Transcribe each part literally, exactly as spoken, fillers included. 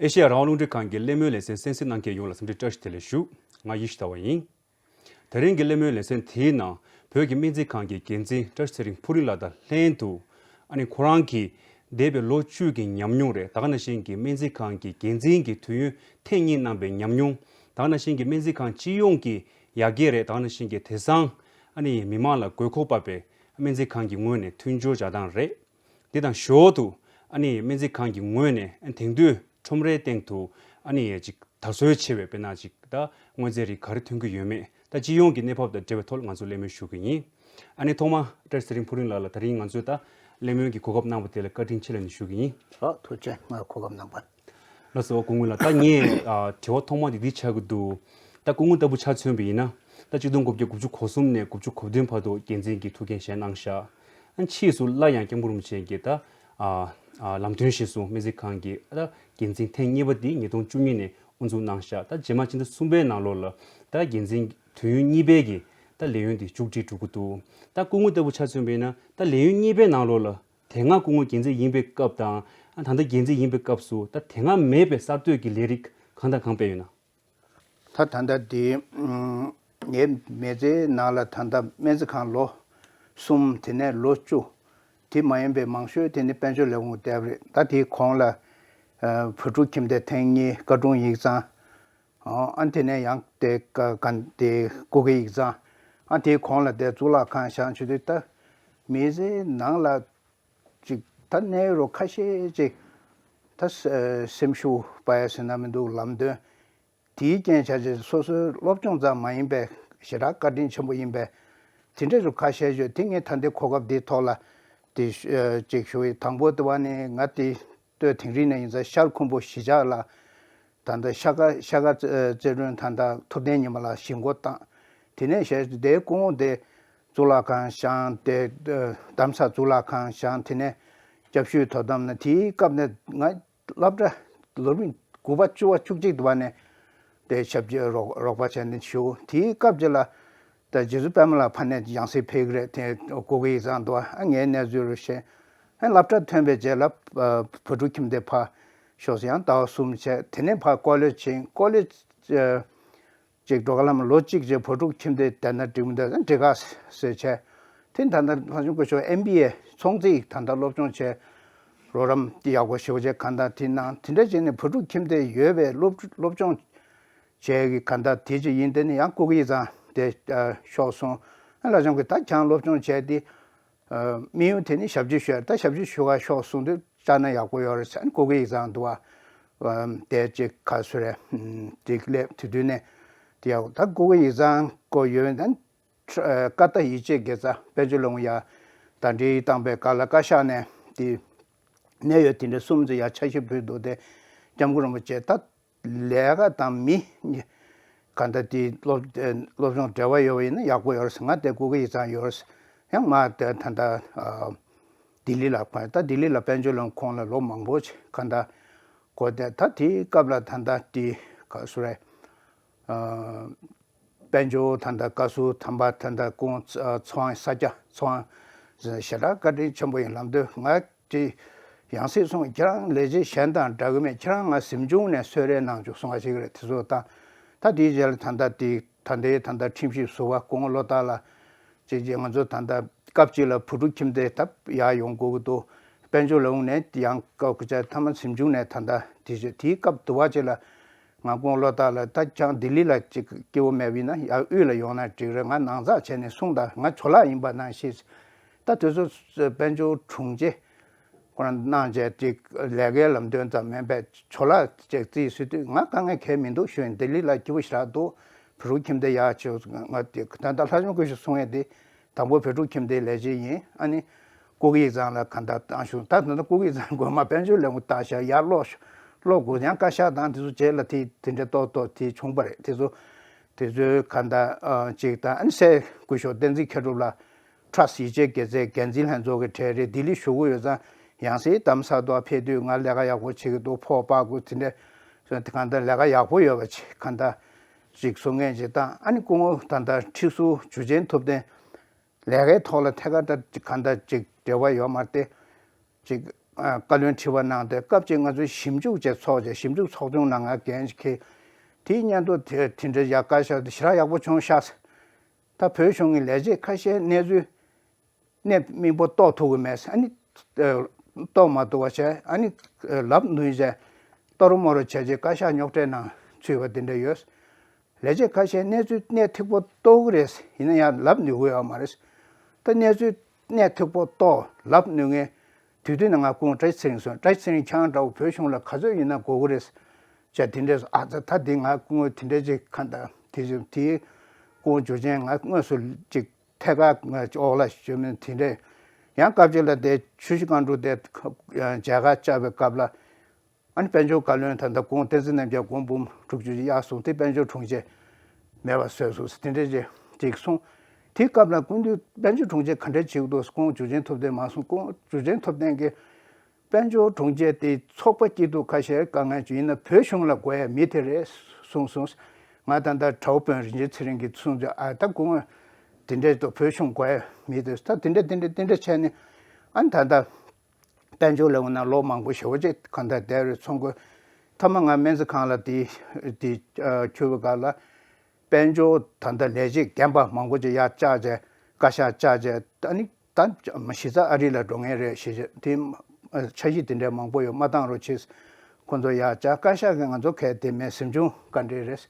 ཨེ་ཤེ་ཡ་རང་དབང་རླུང་འཕྲིན་ཁང་གི་གླེང་མོལ་ལེ་ཚན་གསན་གཟིགས་གནང་མཁན་ཡོངས་ལ་འཚམས་འདྲི་བཀྲ་ཤིས་བདེ་ལེགས་ཞུ། ང་ཡེ་ཤེས་ཟླ་བ་ཡིན། དེ་རིང་གི་གླེང་མོལ་ལེ་ཚན་དེའི་ནང་བོད་ཀྱི་སྨན་རྩིས་ཁང་གི་འགན་འཛིན་བཀྲ་ཤིས་ཚེ་རིང་ཕུག་རིང་ལགས་དང་ལྷན་དུ། ཨ་ནི་ཁོ་རང་གིས་འདས་པའི་ལོ་བཅུ་གི་ཉམས་མྱོང་རེད། ད་ག་ནང་བཞིན་གྱི་སྨན་རྩིས་ཁང་གི་འགན་འཛིན་གྱི་དུས་ཡུན་ཐེངས་གཉིས་གནང་པའི་ཉམས་མྱོང་། ད་ག་ནང་བཞིན་གྱི་སྨན་རྩིས་ཁང་སྤྱི་ཡོངས་ཀྱི་ཡར་རྒྱས་རེད། ད་ག་ནང་བཞིན་གྱི་དེང་སང་ཨ་ནི་མི་མང་ལ་དགོས་མཁོ་བབས་པའི་སྨན་རྩིས་ཁང་གི་ངོས་ནས་མཐུན་སྦྱོར་བྱ་སྟངས་རེད། འདི་དང་ཞོར་དུ་ཨ་ནི་སྨན་རྩིས་ཁང་གི་ངོས་ནས་ཨ་ནི་དེང་དུས་ཁྲོམ་རའི་སྟེང་དུ་ཨ་ནི་ཅིག་དར་སྲོལ་ཆེ་བའི་དཔེར་ན་ཅིག་ད་དངོས་རྫས་རིགས་ག་རེ་ཐོན་གྱི་ཡོད་མེད། ད་སྤྱི་ཡོངས་ཀྱི་གནས་བབ་དང་འབྲེལ་བའི་ཐོག་ལ་ང་ཚོ་གླེང་མོལ་ཞུ་གི་ཡིན། ཨ་ནི་ཐོག་མ་བཀྲ་ཤིས་ཚེ་རིང་ཕུག་རིང་ལགས་ལ་དེ་རིང་ང་ཚོས་ད་གླེང་མོལ་གྱི་གོ་སྐབས་གནང་བ་དེ་ལ་བཀའ་དྲིན་ཆེ་ལབ་ནས་ཞུ་གི་ཡིན། ཨ་ཐུགས་རྗེ་ཆེ། ང་གོ་སྐབས་གནང་བ། ལགས་སོ། སྐུ་ངོ་ལགས། ད་ངས་ཨ་དྲི་བ་ཐོག་མ་དེ་འདི་ཆགས་ཀྱི་འདུག་ད་སྐུ་ངོ་ལྟ་བུ་ཆ་མཚོན་པ་ཡིན་ན། ད་ཆིག་སྟོང་དགུ་བརྒྱ་དགུ་བཅུ་གོ་གསུམ་ནས་དགུ་བཅུ་གོ་བདུན་བར་དུ་འགན་འཛིན་གྱི་ཐུགས་འགན་བཞེས་གནང་ཤག་ཨ་ཕྱིས་སུ་སླར་ཡང་སྐྱབས་མགོན་རིན་པོ་ཆེ་གིས་ད་ཨ་ཨ་ལམ་སྟོན་གཞིར་བཟུང་སྨན་རྩིས་ཁང་གི་ད་འགན་འཛིན་ཐེངས་གཉིས་པ་འདི་ཉིས་སྟོང་བཅུ་གཉིས་ནས་དབུ་འཛུགས་གནང་ཤག་ད་རྗེས་མ་ཕྱི་ཟླ་གསུམ་པའི་ནང་ལོགས་ལ་ད་འགན་འཛིན་དུས་ཡུན་གཉིས་པའི་གི་ད་ལས་ཡུན་འདི་མཇུག་སྒྲིལ་འགྲོ་གི་འདུག་ད་སྐུ་ངོ་ལྟ་བུ་ཆ་མཚོན་པ་ཡིན་ན། ད་ལས་ཡུན་གཉིས་པའི་ནང་ལོགས་ལ་དེ་སྔ་སྐུ་ངོ་འགན་འཛིན་ཡིན་པའི་སྐབས་དང་། ཨ་ད་ལྟ་འགན་འཛིན་ཡིན་པའི་སྐབས་སུ་ད་དེ་སྔ་མེད་པའི་གསར་གཏོད་ཀྱི་ལས་རིགས་གང་དང་གང་སྤེལ་ཡོད་ན། ད་ད་ལྟ་འདི་ངའི་མི་ཚེའི་ནང་ལ་ད་ལྟ་སྨན་རྩིས་ཁང་ལོ་གསུམ། དེ་ནས་ལོ་བཅུ། དེ་མ་ཡིན་པའི་མང་ཤོས་དེ་ནི་དཔལ་འབྱོར་ལས་ཁུངས་བསྡད་པ་རེད། ད་དེའི་གོང་ལ་ཨ་བོད་ཕྲུག་ཁྱིམ་སྡེ་ཐེངས་གཉིས། བཀའ་དྲུང་ཡིག་ཚང་། ཨ་དེ་ནས་ཡང་དེ་ཀ་གན་དེ་སྐུ་སྒེར་ཡིག་ཚང་། ཨ་དེའི་གོང་ལ་དེ་གཙུག་ལག་ཁང་བཞེངས་བྱས་དུས། ད་མི་ཚེའི་ནང་ལ་ཅིག་ད་གནས་རོགས་ཁ་ཤས་ཅིག་ད་ས་སེམས་ཤུགས་སྤར་ཡ་ཟེར་ན་མི་འདུག་ལམ་སྟོན། དེའི་རྐྱེན་བྱས་རྗེས་སོ་སོའི་སློབ་སྦྱོང་ཙམ་མ་ཡིན་པའི་ཞེ་དྲག་བཀའ་དྲིན་ཆེན་པོ་ཡིན་པས། དེ་འདྲ་ཞིག་ཁ་ཤས་ཡོད། དེ་ངས་ད་ལྟའི་གོ་སྐབས་འདིའི་ཐོག་ལ་དེ་ཨ་ཅིག་ཞུ་ཡི། དང་པོ་དེ་བ་ནི་ང་དེ་སྟོད་དིང་རི་ནས་ཡིན་ཙང་ཤར་ཁུམ་བུ་གཞིས་ཆགས་ལ། ད་ལྟ་ཤ་ཁ་ཤ་ཁ་རྩེ་རྩེ་རོན་ད་ལྟ་ཐུབ་བསྟན་ཉི་མ་ལགས་གཞིས་འགོ་བཏང་། དེ་ནས་ཞེས་དེའི་སྐུ་ངོ་དེ་གཙུག་ལག་ཁང་བཞེངས་ཏེ། ཨ་རྡ་རམ་ས་གཙུག་ལག་ཁང་བཞེངས། དེ་ནས་སྐྱབས་ཞུའི་དོ་དམ་ནས། དེའི་སྐབས་ནས་ང་སློབ་གྲྭ་ལོ་རིམ་དགུ་པ་བཅུ་པ་བཅུ་གཅིག་དུ་བ་ནས་དེ་ཞབས་ཕྱི་རོགས་རོགས་པ་བྱས་ནས་བཞུགས། དེའི་སྐབས་ཅིག་ལ་ད་རྗེ་བཙུན་པད་མ་ལགས་ཕ་ནས་ཡང་སེ་ཕེབས་ཀྱི་རེད། དེ་སྐུ་སྒེར་ཡིག་ཚང་དུ་བ། ཨ་ངའི་གནས་ཚུལ་རེ་བཤད། ཨ་སློབ་གྲྭ་ཐོན་པའི་རྗེས་ལ་ཨ་བོད་ཕྲུག་ཁྱིམ་སྡེ་ཕར་ཤོག་ཟེར། ཡང་ཟླ་བ་གསུམ་བྱས། དེ་ནས་ཕར་ཀོ་ལེཇ་ཕྱིན། ཀོ་ལེཇ་ཨ་ཅིག་འགྲོ་ག་ལམ་ལོ་གཅིག་རྗེས་བོད་ཕྲུག་ཁྱིམ་སྡེ་བསྡད་ན་འགྲིག་མི་འདུག་འགྲིག་ག་ཟེར་བྱས། དེ་ད་ལྟ་ལྷ་ཆུང་སྐུ་ཞབས་ཨེམ་བི་ཨེ་ཚོང་རྩིས་ད་ལྟ་སློབ་སྦྱོང་བྱས། རོགས་རམ་ཡག་པོ་ཞེ་པོ་ཅིག་གང་ལྟར་དེ་གནང་། དེ་འདྲ་བྱས་ནས་བོད་ཕྲུག་ཁྱིམ་སྡེ་ཡོད་པའི་སློབ་སློབ་སྦྱོང་བྱས་ཀྱི་གང་ལྟར་དེ་ཅིག་ཡིན། དེ་ནས་ཡང་སྐུ་སྒེར་ཡིག་ཚང་དེ་ཨ་ཤོག་གསུངས། ཨ་ལྷ་ཆུང་གིས་ད་ཁྱེད་རང་སློབ་སྦྱོང་བྱས་ཏེ་ཨ་དམིགས་ཡུལ་དེ་ནི་ཞབས་ཕྱི་ཞུ་ཡ། ད་ཞབས་ཕྱི་ཞུ་ག་ཤོག་གསུངས་དུས་བཅར་ན་ཡག་པོ་ཡོད་རེད་ཟེར། སྐུ་སྒེར་ཡིག་ཚང་དུ་བ་ཨ་དེ་ཅིག་ག་ཚོད་རེད། ཨ་ཅིག་སླེབས། དེ་དུས་ནས་དེ་ཡག་ད་སྐུ་སྒེར་ཡིག་ཚང་སྐོར་ཡོད་ན། ཨ་ཀ་ཏ་ཡིད་ཆེས་དགེ་རྩ་དཔལ་འབྱོར་ལས་ཁུངས་ཡར་ད་འདྲི་བཏང་པའི་སྐབས་ལ་བཀའ་ཤག་ནས་དེ་གནད་ཡོད་དེ་འདྲ་གསུམ་ཙམ་ཡར་འཆར་གཞི་ཕུལ་འདུག་དེ་སྐྱབས་མགོན་རིན་པོ་ཆེ་ད་ལས་ཀ་དང་མི་གང་ལྟར་དེ་སློབ་སློབ་སྦྱོང་འབྲེལ་བ་ཡོད་པ་ཡིན་ན་ཡག་པོ་ཡོད་རེད་ཟེར། ང་དེ་སྐུ་སྒེར་ཡིག་ཚང་ཡོད་རེད་ཟེར། ཡང་ང་དེ་ད་ལྟ་ཨ་ལྡི་ལི་ལ་ཕར། ད་ལྡི་ལི་ལ་དཔལ་འབྱོར་ལས་ཁུངས་ལ་ལོ་མང་པོ་ཅིག་གང་ལྟར་འགོར་ཏེ། ད་དེའི་སྐབས་ལ་ད་ལྟ་དེ་ག་སུ་རེད། ཨ་དཔལ་འབྱོར་ད་ལྟ་བཀའ་ཟུར་དམ་པ་ད་ལྟ་སྐུ་ངོ་ཚོགས་དབང་ས་སྐྱ་ཚོགས་དབང་ཞེ་དྲག་བཀའ་དྲིན་ཆེན་པོ་ཡིན་ལབ་དུས། ང་དེ་ཡང་སེ་གསུངས། ཁྱེད་རང་ལས་བྱེད་གཞན་དང་འདྲ་གི་མེད། ཁྱེད་རང་ང་གཟིམ་ཆུང་ནས་གསོལ་རས་གནང་བྱུང་གསུང་བ་ཞིག་རེད། དེ་ཚོ་དང་། ད་དེའི་རྗེས་ལ་ད་ལྟ་དེ་ད་ལྟའི་ད་ལྟ་ཁྲིམས་ཞིབ་ཟུར་པ་སྐུ་ངོ་བློ་བདག་ལགས་ཅིག་ཅིག་ང་ཚོ་ད་ལྟ་སྐབས་གཅིག་ལ་བོད་ཕྲུག་ཁྱིམ་སྡེ་ད་ཡར་ཡོང་དགོས་ཀྱི་འདུག་དཔལ་འབྱོར་ལས་ཁུངས་ནས་ཡང་སྐབས་ཀྱི་ཆ་མཐའ་མ་གཟིམ་ཆུང་ནས་ད་ལྟ་དེ་བྱས། དེའི་སྐབས་དུ་བ་ཅིག་ལ་ང་སྐུ་ངོ་བློ་བདག་ལ་ད་ཁྱེད་རང་ལྡི་ལི་ལ་ཅིག་སྐྱིད་པོ་མེད་པ་ཡིན་ན་ཡར་དབུས་ལ་ཡོང་ན་འགྲིག་རེད། ང་ནང་ཚགས་བྱས་ནས་སོང་དང་། ང་ཇོ་ལགས་ཡིན་པ་ནང་བཞིན། ད་དེ་ཚོ་དཔལ་འབྱོར་དྲུང་ཆེ་ཁོ་རང་གནང་བྱས་ཅིག་ལས་ཀའི་ལམ་སྟོན་ཙམ་མིན་པའི་ཇོ་ལགས་ཅིག་རྩིས་ཟིན་དུས་ང་དཀའ་ངལ་གང་ཡང་མི་འདུག་ཞུས་ཡིན། ལྡི་ལི་ལ་སྐྱིད་པོ་ཞེ་དྲག་འདུག་བོད་ཕྲུག་ཁྱིམ་སྡེ་ཡག་ཆེ། ང་དེ་ད་ལྟ་ལྷ་ཆུང་སྐུ་ཞབས་གསུང་ཡས་དེ་དང་པོ་བོད་ཕྲུག་ཁྱིམ་སྡེའི་ལས་བྱེད་ཡིན། ཨ་ནི་སྐུ་སྒེར་ཡིག་ཚང་ལ་གང་ལྟར་བཏང་ཞུ། ད་ད་ལྟ་སྐུ་སྒེར་ཡིག་ཚང་སྒོ་མ་དཔལ་འབྱོར་ལས་ཁུངས་བཏང་བཞག་ཡར་སློག་སློག་དགོས། ཡང་བཀའ་ཤག་དང་དེ་ཚོ་རྗེས་ལ་དེ་དེ་འདྲ་ཏོག་ཏོག་དེ་བྱུང་བ་རེད། དེ་ཚོ་དེ་ཚོའི་གང་ལྟར་ཨ་ཅིག་དང་། ཨ་ནི་སྲས་སྐུ་ཞབས་བསྟན་འཛིན་མཁས་གྲུབ་ལགས་ཁྲ་ཡིད་ཆེས་དགེ་རྩའི་འགན་འཛིན་ལྷན་ཚོགས་ཀྱི་གྲས་རེད། ལྡི་ལི་བཞུགས་ཀྱི་ཡོད་ཙང་ཡང་སེ་རྡ་རམ་ས་ལ་དུ་ཕེབས་དུས་ང་ལས་ཀ་ཡག་པོ་བྱེད་ཀྱི་འདུག་ཕོགས་སྤར་དགོས་དེ་འདྲ་གང་ལྟར་ལས་ཀ་ཡག་པོ་ཡོད་པ་ཅིག་གང་ལྟར་ཅིག་གསུང་མཁན་ཅིག་དང་། ཨ་ནི་སྐུ་ངོ་ད་ལྟ་ཁྲི་ཟུར་འཇུ་ཆེན་ཐུབ་བསྟན་ལས་ཀའི་ཐོག་ལ་ཐད་ཀར་ད་གང་ལྟར་ཅིག་འབྲེལ་བ་ཡོད་མ་རེད་དེ། ཅིག་ བཀའ་བློན་ཁྲི་པ་གནང་སྟེ། སྐབས་གཅིག་ང་ཚོ་ཞིབ་འཇུག་བྱས་ཚོགས་བྱས། ཞིབ་འཇུག་ཚོགས་ཆུང་ནང་ང་འགན་ཞིག་འཁྱེར། དེའི་སྙན་ཐོ་དེ་དེ་འདྲ་ཡག་བཀའ་ཤག་དེ་ཞེ་དྲག་ཡག་པོ་བྱུང་ཤག། ད་བོད་གཞུང་གི་ལས་བྱེད་ཁ་ཤས་གནས་ཚུལ་གནད་སྨིན་པོ་རྟོགས་ཐུབ་ཀྱི་མེད། ཨ་ནི་རྟོགས་མ་ཐུབ་པ་བྱས། ཨ་ནི་ལབ་ནུས་བྱས། ཏོ་རུ་མོ་རུ་བྱས་རྗེས་བཀའ་ཤག་རྙོག་གྲའི་ནང་ཚུད་པ་དེ་འདྲ་ཡོད། ལས་བྱེད་ཁ་ཤས་གནས་ཚུལ་གནད་ཐིག་པོ་རྟོགས་ཀྱི་རེད། ཡིན་ན་ཡང་ལབ་ནུས་ཀྱི་ཡོད་མ་རེད། ད་གནས་ཚུལ་གནད་ཐིག་པོ་རྟོགས་ལབ་ནུས་མཁན་དུས་དུས་ནས་ང་སྐུ་ངོ་བཀྲ་ཤིས་ཚེ་རིང་སོང་། བཀྲ་ཤིས་ཚེ་རིང་ཁྱེད་རང་འདྲ་བོ་བོད་གཞུང་ལ་ག་ཚོད་ཡིན་ན་དགོས་ཀྱི་རེད་བྱས། དེ་འདྲས་སོང་། ཨ་ཙི། ད་དེ་ང་སྐུ་ངོ་དེ་འདྲས་ཅིག་ག་འདྲ་དེ་བཞིན་དེའི་སྐུ་ངོ་འཇུ་ཆེན་ང་དངོས་སུ་ཅིག་ཐད་ཀར་ང་ཅིག་འོག་ལ་ཞུ་མིན་དེ་འདྲས། ཡང་སྐབས་གཅིག་ལ་དེ་ཆུ་བཞི་སྒང་དྲུག་དེ་མཇལ་ཁ་བཅར་བའི་སྐབས་ལ། ཨ་ནི་དཔལ་འབྱོར་བཀའ་བློན་ད་ལྟ་སྐུ་ངོ་བསྟན་འཛིན་རྣམ་རྒྱལ་སྒོར་འབུམ་དྲུག་ཅུ་གཡར་སོང་། དེ་དཔལ་འབྱོར་དྲུང་ཆེ་མེད་པ་བཟོས་སོང་། དེ་འདྲ་ཅིག་ཅིག་གསུངས། དེའི་སྐབས་ལ་སྐུ་མདུན་དཔལ་འབྱོར་དྲུང་ཆེ་ག་འདྲ་བྱེད་ཀྱི་འདུག། སྐུ་ངོ་འཇུ་ཆེན་ཐུབ་བསྟན་མ་གསུངས། སྐུ་ངོ་འཇུ་ཆེན་ཐུབ་བསྟན་གྱིས་དཔལ་འབྱོར་དྲུང་ཆེ་དེ་ཚོགས་པ་སྐྱིད་སྡུག་ཁ་ཤས་དཀའ་ངལ་བྱུང་། ཡིན་ན་བོད་གཞུང་ལ་དགོས་ཡ་མི་དེ་རེད་གསུངས་སོང་། ང་ད་ལྟ་དྲ་བ་དཔོན་རིན་ཆེན་ཚེ་རིང་གིས་གསུངས་བྱས། ཨ་ད་སྐུ་ངོ་དེ་འདྲ་འདུག། བོད་གཞུང་དགོས་ཡ་མི་དེ། ད་དེ་འདྲ་དེ་འདྲ་དེ་འདྲ་བྱས་ནས། ཨ་ནི་ད་ལྟ་དཔལ་འབྱོར་ལས་ཁུངས་ནང་ལོ་མང་པོ་ཞེ་པོ་ཅིག་གང་ལྟར་བསྡད་རེད། ཚོང་དགོས། མཐའ་མ་ང་སྨན་རྩིས་ཁང་ལ་དེ་དེ་འཁྱུར་བའི་སྐབས་ལ། དཔལ་འབྱོར་ད་ལྟ་ལས་བྱེད་རྒན་པ་མང་པོ་ཅིག་ཡར་བཅར་བྱས། བཀའ་ཤག་བཅར་བྱས། ཨ་ནི་ད་གཞི་རྩ་ཨ་རི་ལ་འགྲོ་མཁན་རེད་ཞེས་བྱས། དེ་འཆར་གཞི་དེ་འདྲའི་མང་པོ་ཡོད། མ་བཏང་རོགས་བྱེད། ཁོ་ཚོ་ཡར་བཅར། བཀའ་ཤག་གིས་ང་ཚོ་གལ་ཏེ་མེད། གཟིམ་ཆུང་བཀའ་འདྲི་རེད་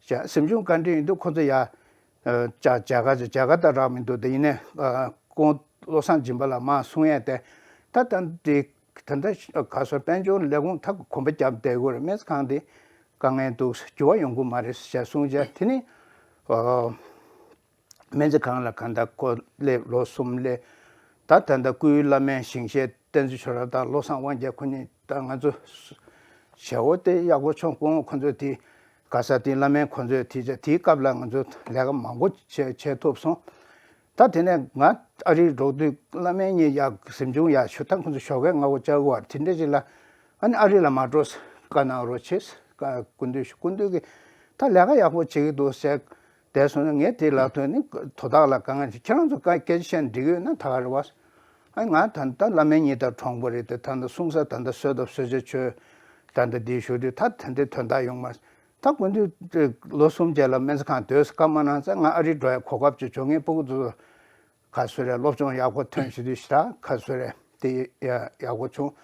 བྱས། གཟིམ་ཆུང་བཀའ་འདྲི་ཡིན་དུས་ཁོ་ཚོ་ཡར་ཨ་བཅར། མཇལ་ཁ་བྱས། མཇལ་ཁ་ད་རག་མི་འདུག། དེ་ཡིན་ནའི་ཨ་སྐུ་ངོ་བློ་བཟང་སྦྱིན་པ་ལགས་མར་གསུང་ཡས་དེ། ད་ད་འདི་ད་ལྟ་ག་སོ་དཔལ་འབྱོར་ལས་ཁུངས་ད་གོམ་པ་བརྒྱབ་བསྡད་དགོས་རེད། སྨན་རྩིས་ཁང་འདི་དཀའ་ངལ་འདུག། འགྱུར་བ་ཡོང་གི་མ་རེད་ཞེས་གསུངས་བྱས། དེ་ནི་ཨ་སྨན་རྩིས་ཁང་ལ་གང་ལྟར་ཁོ་སླེབས། ལོ་གསུམ་སླེབས། ད་ད་ལྟ་སྐུའི་བླ་སྨན་ཞིང་གཤེགས་བསྟན་འཛིན་ཆོས་གྲགས་དང་བློ་བཟང་དབང་རྒྱལ་ཁོ་གཉིས། ད་ང་ཚོ་ཞེ་པོ་དེ་ཡག་པོ་བྱུང་། སྐུ་ངོ་ཁོ་ཚོས་དེ་ག་ས་དེ་བླ་སྨན་ཁོ་ཚོས་དེ་བྱས། དེའི་སྐབས་ལ་ང་ཚོ་ལས་ཀ་མང་པོ་བྱས་བྱས་ཐུབ་སོང་། ད་དེ་ནས་ང་ཨ་རི་འགྲོ་དུས་བླ་སྨན་གཉིས་ཡར་གཟིམ་ཆུང་ཡར་ཞུ། ད་ཁོ་ཚོ་ཞོགས་ཀས་སྔ་པོ་བཅར་དགོས་པ་དེ་འདྲ་ཅིག་ལ། ཨ་ནི་ཨ་རི་ལ་མ་འགྲོ། བཀའ་གནང་རོགས་བྱེད། སྐུ་མདུན་སྐུ་མདུན་གྱིས་ད་ལས་ཀ་ཡག་པོ་བྱེད་ཀྱི་འདུག་ཟེར། བསྡད་སོང་ན་ངས་དེ་ལ་ཐོན་ནས་དོ་བདག་ལ་དཀའ་ངལ་ཅིག། ཁྱེད་རང་ཚོ་བཀའ་སྐད་ཆ་བཤད་ན་འགྲིག་ཡོད་ན་ད་ག་རེད་བ། ཨ་ང་ད་ད་བླ་སྨན་གཉིས་ད་གྲོངས་པ་རེད་དེ། ད་ད་གསུང་ས་ད་ད་གསོལ་ཐབ་གསོལ་ཇ་མཆོད། ད་ད་འདི་ཞུ་དུས་ད་ད་འདི་དོན་དག་ཡོང་མ། ད་སྐུ་མདུན་ལོ་གསུམ་རྗེས་ལ་སྨན་རྩིས་ཁང་སྡོད་བཀའ་མ་གནང་ཙང་། ང་ཨ་རི་འགྲོ་ཡ་གོ་སྐབས་ཅིག་བྱུང་། ངས་ཕྲུ་གུ་ཚོ་ག་སུ་རེད། སློབ་སྦྱོང་ཡག་པོ་ཐོན་ཞུ་དུས་ཞེ་དྲག་ག་སུ་རེད། དེ་ཡ་ཡག་པོ་བྱུང་།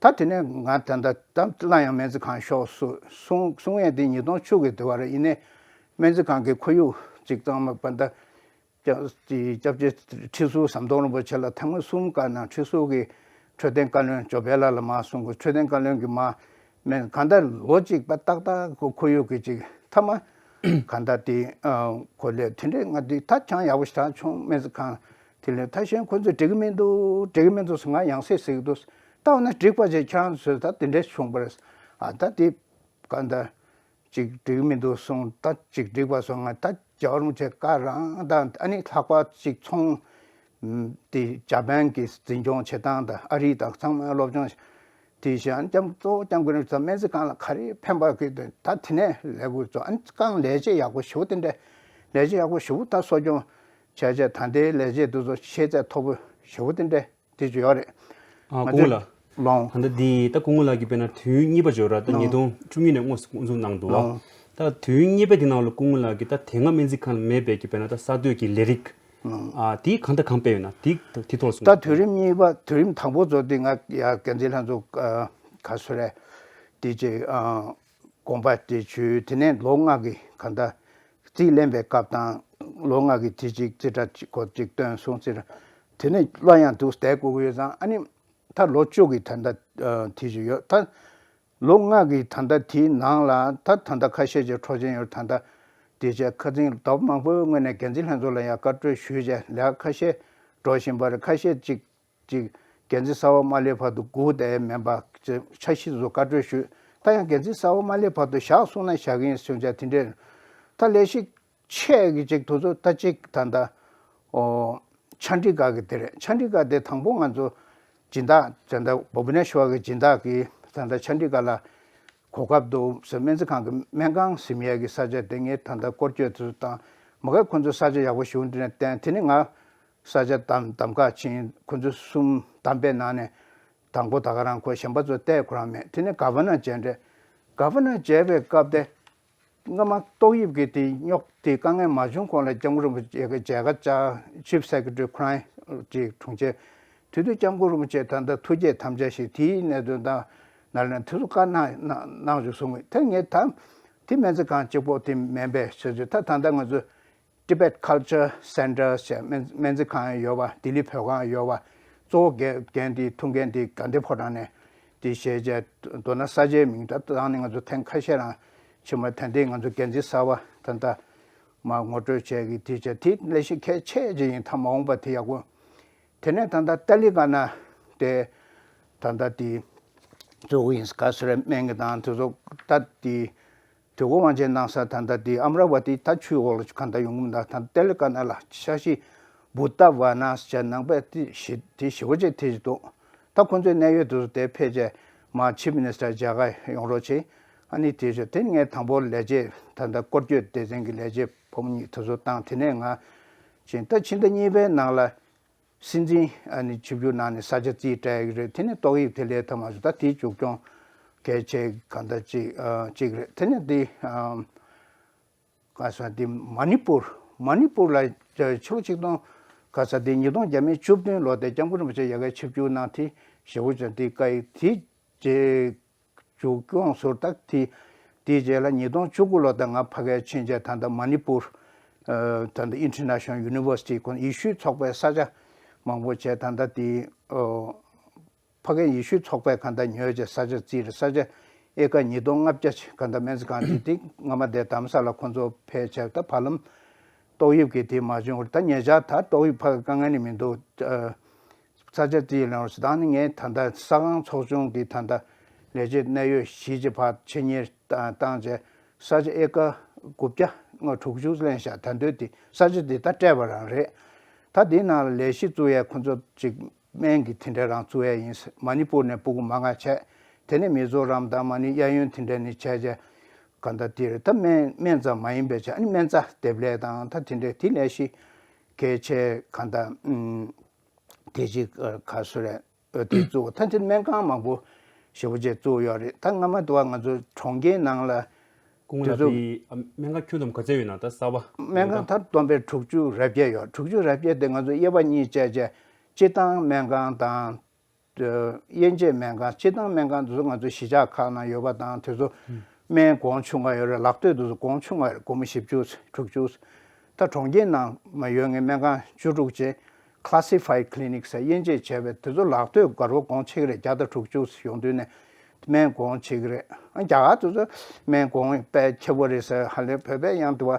ད་དེ་ནས་ང་ད་ད་ད་སླར་ཡང་སྨན་རྩིས་ཁང་ཤོག་གསུང་གསུང་ཡས་དེ་ཉིས་སྟོང་བཅུ་གི་དུས་བར་ཡིན་ནའི། སྨན་རྩིས་ཁང་གི་ཁོར་ཡུག་ཅིག་གཙང་མ་པ་ད་སྐྱབས་སྐྱབས་རྗེ་ཁྲི་ཟུར་ཟམ་གདོང་རིན་པོ་ཆེ་ལ་ཐེངས་མ་གསུམ་བཀའ་གནང་། ཁྲི་ཟུར་གྱིས་འཕྲོད་བསྟེན་བཀའ་བློན་ཇོ་བྷེ་ལགས་ལ་མར་གསུང་དགོས། འཕྲོད་བསྟེན་བཀའ་བློན་གྱིས་མར་སྨན་གང་ལྟར་ལོ་གཅིག་པ་ཏག་ཏག་ཁོ་ཁོར་ཡུག་གི་ཅིག་མཐའ་མ་གང་ལྟར་དེ་ཨ་ཁོ་ལས་དེ་འདྲས་ང་དེ་ད་ཅང་ཡག་པོ་ཞེ་དྲག་བྱུང་། སྨན་རྩིས་ཁང་དེ་ལས་ཐ་ཤན་ཁོ་ཚོས་འགྲིག་གི་མི་འདུག། འགྲིག་གི་མི་འདུག་ཟེར་ང་ཡང་སེ་ཟེར་གི་འདུག། ད་འོ་ན་འགྲིག་པ་བྱས། ཁྱེད་རང་ཚོས་ད་དེ་འདྲས་བྱུང་བ་རེད། ཨ་ད་དེ་གང་ལྟར་ཅིག་འགྲིག་མི་འདུག་གསུངས། ད་ཅིག་འགྲིག་པ་སོང་། ང་ད་རྒྱལ་བ་རིན་པོ་ཆེ་བཀའ་རང་དང་། ཨ་ནི་ལྷག་པར་ཅིག་ཚོང་དེ་ཇ་པན་གྱི་འཛིན་སྐྱོང་བྱེད་སྟངས་དང་། ཨ་རི་དང་ཚང་མ་སློབ་སྦྱོང་དེ་བཞིན་སྐྱབས་གཙོ་བོ་སྐྱབས་མགོན་རིན་པོ་ཆེ་སྨན་རྩིས་ཁང་ལ་ག་རེ་ཕན་པ་གི་འདུག། ད་དེ་ནས་ལས་འགུལ་ཚོ། ཨ་ནི་རྐང་ལས་བྱེད་ཡག་པོ་ཞེ་པོ་དེ་འདྲས། ལས་བྱེད་ཡག་པོ་ཞེ་པོ་ད་གསོ་སྐྱོང་བྱས་བྱས། ད་ལྟའི་ལས་བྱེད་དེ་ཚོ་ཤེས་ཚད་མཐོ་པོ་ཞེ་པོ་དེ་འདྲས། དེ་ཅིག་ཡོད་རེད། ཨ། ང་སྐུ་ཚོས་ངོ་ལགས། ལོང་། ད་ལྟ་འདི་ད་སྐུ་ངོ་ལགས་ཀྱིས་དཔེར་ན་དུས་ཡུན་གཉིས་པ་ཅིག་ཡོད་ར། ད་ལོང་། ཉིས་སྟོང་བཅུ་གཉིས་ནས་དངོས་སུ་དབུ་འཛུགས་གནང་འདུག། ལོང་། ད་དུས་ཡུན་གཉིས་པའི་དེ་ནང་ལ་སྐུ་ངོ་ལགས་ཀྱིས་ད་དེ་སྔ་སྨན་རྩིས་ཁང་ལ་མེད་པའི་གི་དཔེར་ན་ད་གསར་གཏོད་ཀྱི་ལས་རིགས། ལོང་། ཨ། དེ་གང་དང་གང་སྤེལ་ཡོད་ན་དེ་དེ་ཐོག་ལ་གསུངས། ད་དུས་རིམ་གཉིས་པ། དུས་རིམ་དང་པོ་ཚོ་དེ་ང་ཡ་འགན་འཛིན་ལྷན་ཚོགས་ཨ་ག་སུ་རེད། དེ་ཅིག་ཨ་དགོངས་པ་དེ་ཞུས། དེ་ནས་ལོ་ལྔ་གི་གང་ལྟར་རྩིས་ལེན་པའི་སྐབས་དང་། ལོ་ལྔ་གི་དེ་ཅིག་རྩིས་ཁྲ་ཅིག་གོ་ཅིག་བཏོན་སོང་ཟེར། དེ་ནས་སླར་ཡང་འདུག་བསྡད་དགོས་ཀྱི་ཡོད་ཙང་། ཨ་ནི་ད་ལོ་བཅུ་གི་ད་ལྟ་ཨ་དེ་ཅིག་ཡོད། ད་ལོ་ལྔ་གི་ད་ལྟ་དེའི་ནང་ལ་ད་ད་ལྟ་ཁ་ཤས་ཀྱི་འཕྲོ་ཅན་ཡོད། ད་ལྟ་དེ་བྱས་ཁ་སང་ཟླ་བ་མང་པོའི་སྔོན་ནས་འགན་འཛིན་ལྷན་ཚོགས་ལ་ཡང་བཀའ་འཁྲོལ་ཞུས་བྱས་ལས་ཀ་ཁ་ཤས་འགྲོ་བཞིན་པ་རེད། ཁ་ཤས་ཅིག་ཅིག་འགན་འཛིན་གསར་པ་མ་སླེབས་བར་དུ་སྒུག་བསྡད་མིན་པ་ཅིག་འཆར་གཞི་ཚོ་བཀའ་འཁྲོལ་ཞུས། ད་ཡང་འགན་འཛིན་གསར་པ་མ་སླེབས་བར་དུ་བཞག་གསུངས་ན་བཞག་གི་ཡིན་གསུངས་བྱས། དེ་འདྲས་ད་ལས་གཞི་ཆེ་གི་ཅིག་དེ་ཚོ་ད་ཅིག་ད་ལྟ་ཨོ་ཆ་འགྲིག་ག་གི་དེ་རེད། ཆ་འགྲིག་ག་དེ་དང་པོ་ང་ཚོ་སྦྱིན་བདག་ད་ལྟ་བྷུ་བྷི་ནེ་ཤྭར་གི་སྦྱིན་བདག་གིས་ད་ལྟ་ཆ་འགྲིག་ག་ལ་གོ་སྐབས་འདུག་ཟེར། སྨན་རྩིས་ཁང་གི་སྨན་ཁང་ཟིན་ཡས་ཀྱི་ས་ཆ་དེ་ངས་ད་ལྟ་སྐོར་སྐྱོད་དུ་བཏང་། མ་གི་ཁོ་ཚོ་ས་ཆ་ཡག་པོ་ཞིག་འདི་ནས་བསྟན། དེ་ནས་ང་ས་ཆ་གདམ་གདམ་ག་ཕྱིན། ཁོ་ཚོ་གསུམ་གདམ་པའི་ནང་ནས་ དང་པོ་ད་ག་རང་ཁོ་གཞན་པ་ཚོ་བལྟས་ཁོ་རང་མེད། དེ་ནས་ག་བ་ན་མཇལ་འདྲ། ག་བ་ན་མཇལ་བའི་སྐབས་དེ། སྔ་མ་ཏོག་དབྱིབས་ཀྱི་དེ་རྙོག་དེ་དཀའ་ངལ་མ་བྱུང་གོང་ལ་སྐྱབས་མགོན་རིན་པོ་ཆེ་གི་མཇལ་ཁ་བཅར། Chief Secretary ཁོ་རང་ཅིག་དྲུང་ཆེ། དེ་དུས་སྐྱབས་མགོན་རིན་པོ་ཆེ་ད་ལྟ་ཐུགས་བསྐྱེད་དམ་བཅའ་ཞིག་དེའི་གནད་དོན་དང་ནང་ལ་དེ་ཚོ་བཀའ་གནང་གནང་བཅུག་གསུང་གི། དེ་ངས་ད་དེ་སྨན་རྩིས་ཁང་གཅིག་པོ་དེ་མིན་པས་ཟེར་ཚུལ། ད་ད་ལྟ་ང་ཚོ་Tibet Culture Centers ཞེས་སྨན་སྨན་རྩིས་ཁང་ཡོད་པ། ལྡི་ལི་བོད་ཁང་ཡོད་པ། གཙོ་བོ་འགན་འགན་དེ་ཐུགས་འགན་དེ་དགའ་ལྡན་ཕོ་བྲང་ནས་དེ་བཞེས་བྱས། མདོར་ན་ས་ཆའི་མིང་ད་བཏང་ནས་ང་ཚོ་ཐེངས་ཁ་ཤས་རང་ཕྱི་མ་ད་ལྟའི་ང་ཚོ་འགན་འཛིན་གསར་པ་ད་ལྟ་མར་ངོ་སྤྲོད་བྱས་ཀྱི་དེ་བྱས། དེ་ལས་གཞི་གལ་ཆེ་ཅིག་ཡིན། ད་མ་འོངས་པ་དེ་ཡག་པོ། དེ་ནས་ད་ལྟ་ཏཱ་ལི་ཀ་ན་དེ་ད་ལྟ་དེ་གཙོ་བོ་ཡིན། ག་སུ་རེ་སྨན་གྱི་དང་དེ་ཚོ་ད་དེ། དུས་འཁོར་དབང་ཆེན་གནང་ས་ད་ལྟ་དེ་ཨམ་ར་བ་ཏི་ད་ཆུའི་འོག་ལ་གང་ལྟར་ཡོང་གི་མི་འདུག་ད་ཏཱ་ལི་ཀ་ན་ལ་ཤ་ཤི་བུ་ཏ་བ་ན་ཟེར་ནང་པའི་དེ་ཞི་དེ་ཞི་བོ་ཅིག་དེ་ཞིག་འདུག་ད་ཁོང་ཚོའི་གནད་ཡོད་དེ་ཚོ་དེ་ཕེབས་རྗེས་མར་Chief Minister མཇལ་ཁ་ཡོང་རོགས་བྱེད། ཨ་ནི་དེ་ཞིག་དེ་ངས་དང་པོ་ལས་བྱེད་ད་ལྟ་སྐོར་སྐྱོད་སྡེ་ཚན་གྱི་ལས་བྱེད་ཕོ་མོ་གཉིས་དེ་ཚོ་བཏང་། དེ་ནས་ང་ཕྱིན། ད་ཕྱི་ཟླ་གཉིས་པའི་ནང་ལ། སྲིད་འཛིན་ཨ་ནི་ཆིབས་བསྒྱུར་གནང་ནས་ས་ཆ་རྩིས་སྤྲད་ཡག་རེད། དེ་ནས་ཏོག་དབྱིབས་དེ་ལས་ཐ་མ་སུ་ད་དེའི་མཇུག་སྐྱོང་གལ་ཆེ་གང་ལྟར་ཅིག་ཨ་ཅིག་རེད། དེ་ནས་དེ་ཨ་ག་ས་དེ་མ་ནི་པུར། མ་ནི་པུར་ལ་ཕྱི་ལོ་ཆིག་སྟོང་ག་ས་དེ་ཉིས་སྟོང་བརྒྱ་མེད་བཅུ་བདུན་ལོ་དེ་སྐྱབས་མགོན་རིན་པོ་ཆེ་ཡ་གིར་ཆིབས་བསྒྱུར་གནང་དེ་ཞེ་པོ་ཅིག་དེ་དཀའ་ཡིག་དེ་རྗེས། མཇུག་སྐྱོང་ཟུར་བཏགས་དེ། དེའི་རྗེས་ལ་ཉིས་སྟོང་བཅུ་དགུ་ལོ་དང་ང་ཕ་གིར་ཕྱིན་རྗེས་ད་ལྟ་མ་ནི་པུར། ཨ་ད་ལྟ་International University ཁོང་ཡེ་ཤུའི་ཚོགས་པའི་ས་ཆ་མང་པོ་བྱས། ད་ལྟ་དེ་ཨོ་ཕ་གིར་ཡེ་ཤུའི་ཚོགས་པས་གང་ལྟར་ཉོས་བྱས་ས་ཆ་རྩིས་རེད། ས་ཆ་ཨེ་ཀར་ཉིས་སྟོང་ལྔ་བརྒྱ་ཅིག་གང་ལྟར་སྨན་རྩིས་ཁང་དེ་དེ་སྔ་མ་དེ་དྷ་རམ་ས་ལ་ཁོང་ཚོ་ཕེབས་བྱས། ད་བར་ལམ་ཏོག་དབྱིབས་ཀྱི་དེ་མ་བྱུང་བར་ད་ཉེ་ཆར་ད་ཏོག་དབྱིབས་ཕ་གིར་དཀའ་ངལ་ནི་མི་འདུག་ཨ། ས་ཆ་རྩིས་ལེན་རོགས་ཞེས། ད་ནི་ངས་ད་ལྟ་ས་ཁང་ཚོགས་ཆུང་གི་ད་ལྟ་ལས་བྱེད་གནད་ཡོད་བཞི་ཅིག་ཕར་ཆེད་གཉེར་བཏང་བྱས། ས་ཆ་ཨེ་ཀར་དགུ་བརྒྱ་ལྔ་དྲུག་ཅུ་ལེན་བཞག་ད་འདོད་དེ་ས་ཆ་འདི་ད་སྤྲད་པ་རང་རེད། ད་འདིའི་ནང་ལ་ལས་གཞི་བཙུགས་ཡས་ཁོ་ཚོ་ཅིག་སྨན་གྱི་དེ་འདྲ་རང་བཙུགས་ཡས་ཡིན། མ་ནི་པུར་ནས་སྤུ་གུ་མང་ང་བྱས། དེ་ནས་མི་ཛོ་རམ་དང་མ་ནི་གཡས་གཡོན་དེ་འདྲ་ནས་བྱས་བྱས་ག་འདྲ་དེ་རེད། ད་སྨན་སྨན་ཙམ་མ་ཡིན་པའི་ཆ་ནི་སྨན་རྩྭ་འདེབས་ལས་དང་ད་དེ་འདྲ་དེ་ལས་གཞི་གལ་ཆེ་ག་འདྲ་ཨུམ། དེ་གཅིག་ཨ་ག་སུ་རེད། ཨ་དེ་བཙུགས། ད་དེ་སྨན་ཁང་མང་པོ་ཞེ་པོ་ཅིག་བཙུགས་ཡོད་རེད། ད་སྔ་མ་དུ་བ་ང་ཚོ་གྲོང་ཁྱེར་ནང་ལ་སྐུ་ངོ་དེ་ལགས་ཚོ་དེ་ཨ་སྨན་ཁང་ཁྱོན་བསྡོམས་ག་ཚད་ཡོད་ན། ད་གསར་པ་སྨན་ཁང་ད་བསྡོམས་པས་དྲུག་ཅུ་རེ་བརྒྱད་ཡོད། དྲུག་ཅུ་རེ་བརྒྱད་དེ་ང་ཚོ་དབྱེ་བ་གཉིས་བྱས་བྱས། སྤྱིར་བཏང་སྨན་ཁང་དང་། དབྱེ་འབྱེད་སྨན་ཁང་། སྤྱིར་བཏང་སྨན་ཁང་དེ་ཚོ་ང་ཚོ་གཞིས་ཆགས་ཁག་ནང་ཡོད་པ་དང་། དེ་ཚོ་སྨན་གོང་ཆུང་བ་ཡོད་རེད། ལག་དོད་དེ་ཚོ་གོང་ཆུང་བ་རེད། སྒོར་མོ་བཞི་བཅུ་དྲུག་ཅུ། ད་གྲོང་ཁྱེར་ནང་མ་ཡོད་ངེས་སྨན་ཁང་བཅུ་དྲུག་ཅེས་classified clinics ཟེར་དབྱེ་འབྱེད་བྱས་པའི་དེ་ཚོ་ལག་དོད་དགའ་རོགས་གོང་ཆེ་གི་རེད། བརྒྱ་དང་དྲུག་ཅུ་ཡོང་དུས་ནས་སྨན་གོང་ཆེ་གི་རེད། ཨ་རྒྱ་གར་དེ་ཚོ་སྨན་གོང་དཔེ་ཆེ་བོ་རེད་ཟེར། ཧ་ལས་བོད་པས་ཡང་དུ་བ་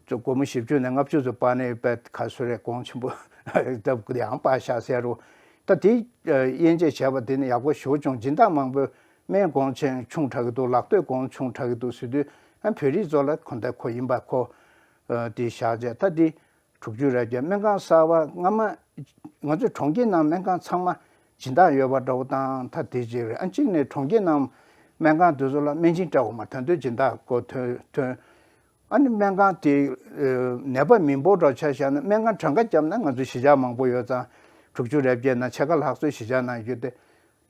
ཚོ་སྒོར་མོ་བཞི་བཅུ་ནས་ལྔ་བཅུ་ཚོ་སྤར་ནས་དཔེ་ག་སུ་རེད། གོང་ཆེན་པོ་ད་ཡང་སྤར་བཞག་ཟེར་རོ། ད་དེ་དབྱེ་འབྱེད་བྱས་པ་དེ་ནི་ཡག་པོ་ཞེ་པོ་བྱུང་། སྦྱིན་བདག་མང་པོས་སྨན་གོང་ཆེན་ཆུང་དྲགས་ཀྱི་འདུག་ལག་དོད་གོང་ཆུང་དྲགས་ཀྱི་འདུག་ཟེར་དུས། ཨ་བོད་རིགས་ཚོ་ལ་གོ་བརྡ་ཁོ་ཡིན་པ་ཁོ་ཨ་དེ་བཞག་བྱས། ད་དེ་དྲུག་ཅུ་རེ་བརྒྱད། སྨན་ཁང་གསར་པ་སྔ་མ་ང་ཚོའི་གྲོང་ཁྱེར་ནང་སྨན་ཁང་ཚང་མ་སྦྱིན་བདག་ཡོད་པ་འདྲ་བོ་དང་ད་དེ་གཅིག་རེད། ཨ་གཅིག་ནས་གྲོང་ཁྱེར་ནང་སྨན་ཁང་དེ་ཚོ་ལ་སྨན་སྦྱིན་སྤྲད་འོང་མ། ད་དུང་སྦྱིན་བདག་ཁོ་ཐོན་ཐོན། ཨ་ནི་སྨན་ཁང་དེ་ཨ་ནད་པ་མི་འབོར་འདྲ་ཆ་བཞག་ན་སྨན་ཁང་གྲངས་ཀ་བརྒྱབ་ན་ང་ཚོ་གཞིས་ཆགས་མང་པོ་ཡོད་ཙང་། དྲུག་ཅུ་རེ་བརྒྱད་ནང་ཕྱེད་ཀ་ལྷག་ཙམ་གཞིས་ཆགས་ནང་ཡོད་དེ།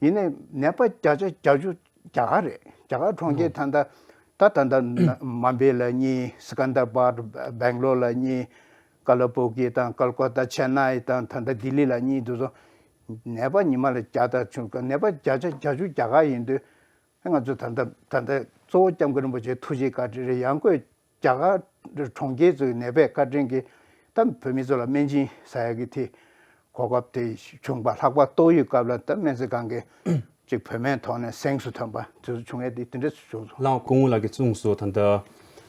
ཡིན་ནའི་ནད་པ་བརྒྱ་ཆ་བརྒྱད་ཅུ་རྒྱ་གར་རེད། རྒྱ་གར་གྲོང་ཁྱེར་ད་ལྟ་ད་ད་ལྟ་མམ་བེ་ལ་གཉིས། སི་ཀན་དར་བྷ་དི། སྦེང་ལོར་ལ་གཉིས། ཀ་ལ་པུར་གྱི་དང་ཀལ་ཀོ་ཏ། ཆེན་ནའི་དང་ད་ལྟ་ལྡི་ལི་ལ་གཉིས་འདུག་སོ། ནད་པ་ཉི་མ་ལ་བརྒྱ་དང་བཅུ། ནད་པ་བརྒྱ་ཆ་བརྒྱད་ཅུ་རྒྱ་གར་ཡིན་དུས། ང་ཚོ་ད་ལྟ་ད་ལྟ་གཙོ་བོ་སྐྱབས་མགོན་རིན་པོ་ཆེའི་ཐུགས་རྗེ་བཀའ་དྲིན་རེད། ཡང་སྒོས་རྒྱ་གར་གྲོང་ཁྱེར་ཚོའི་ནད་པའི་བཀའ་དྲིན་གྱིས་ད་བོད་མི་ཚོ་ལ་སྨན་སྦྱིན་ཟ་ཡག་གི་དེ་གོ་སྐབས་དེ་བྱུང་བ། ལྷག་པར་ཏོག་དབྱིབས་སྐབས་ལ་ད་སྨན་རྩིས་ཁང་གིས་ཅིག་བོད་སྨན་ཐོག་ནས་གཟེངས་སུ་ཐོན་པ་དེ་ཚོ་བྱུང་ཡས་དེ་དེ་འདྲ་བྱུང་སོང་། ལགས། སྐུ་ངོ་ལགས་ཀྱིས་གསུངས་སོང་། ད་ལྟ་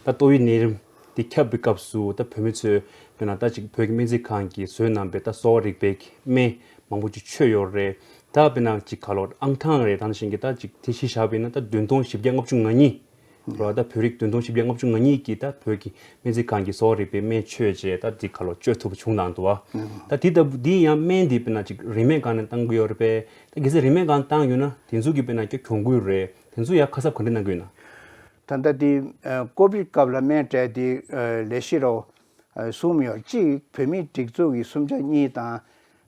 ད་ཏོག་དབྱིབས་ནད་རིམས་དེ་ཁྱབ་པའི་སྐབས་སུ་ད་བོད་མི་ཚོས་དཔེར་ན་ད་ཅིག་བོད་ཀྱི་སྨན་རྩིས་ཁང་གིས་བཟོས་གནང་པའི་ད་གསོ་བ་རིག་པའི་སྨན་མང་པོ་ཅིག་མཆོད་ཡོད་རེད། ད་དཔེར་ན་ཅིག་ག་ལོར་ཨང་གྲངས་རེད། ད་ནང་བཞིན་གྱི་ད་ཅིག་དེ་གཞི་བཞག་པ་ཡིན་ན་ད་བདུན་སྟོང་བཞི་བརྒྱ་ལྔ་བཅུ་ང་གཉིས་རེད་བ། ད་བོད་རིགས་བདུན་སྟོང་བཞི་བརྒྱ་ལྔ་བཅུ་ང་གཉིས་ཀྱིས་ད་བོད་ཀྱི་སྨན་རྩིས་ཁང་གི་གསོ་བ་རིག་པའི་སྨན་མཆོད་བྱས་ད་དེ་ག་ལོ་བཅོས་ཐུབ་པ་བྱུང་གནང་འདུག་བ། ད་དེ་ལྟ་བུ་འདི་ཡང་སྨན་འདི་དཔེར་ན་ཅིག་རིན་མེད་སྒང་ནས་བཏང་གི་ཡོད་རེད་པས། ད་གལ་སྲིད་རིན་མེད་སྒང་བཏང་ཡོད་ན་དེ་ཚོ་གི་དཔེར་ན་ཀྱ་གྱོང་གུད་རེད། དེ་ཚོ་ཡང་ཁ་གསབ་ག་འདྲ་གནང་གི་ཡོད་ན། ད་ལྟ་དེ་ཀོ་བིད་སྐབས་ལ་སྨན་སྤྲད་དེ་ལས་གཞི་རོ་གསུམ་ཡོད། གཅིག་བོད་མིའི་སྒྲིག་འཛུགས་ཀྱི་གསུམ་ཆ་གཉིས་དང་།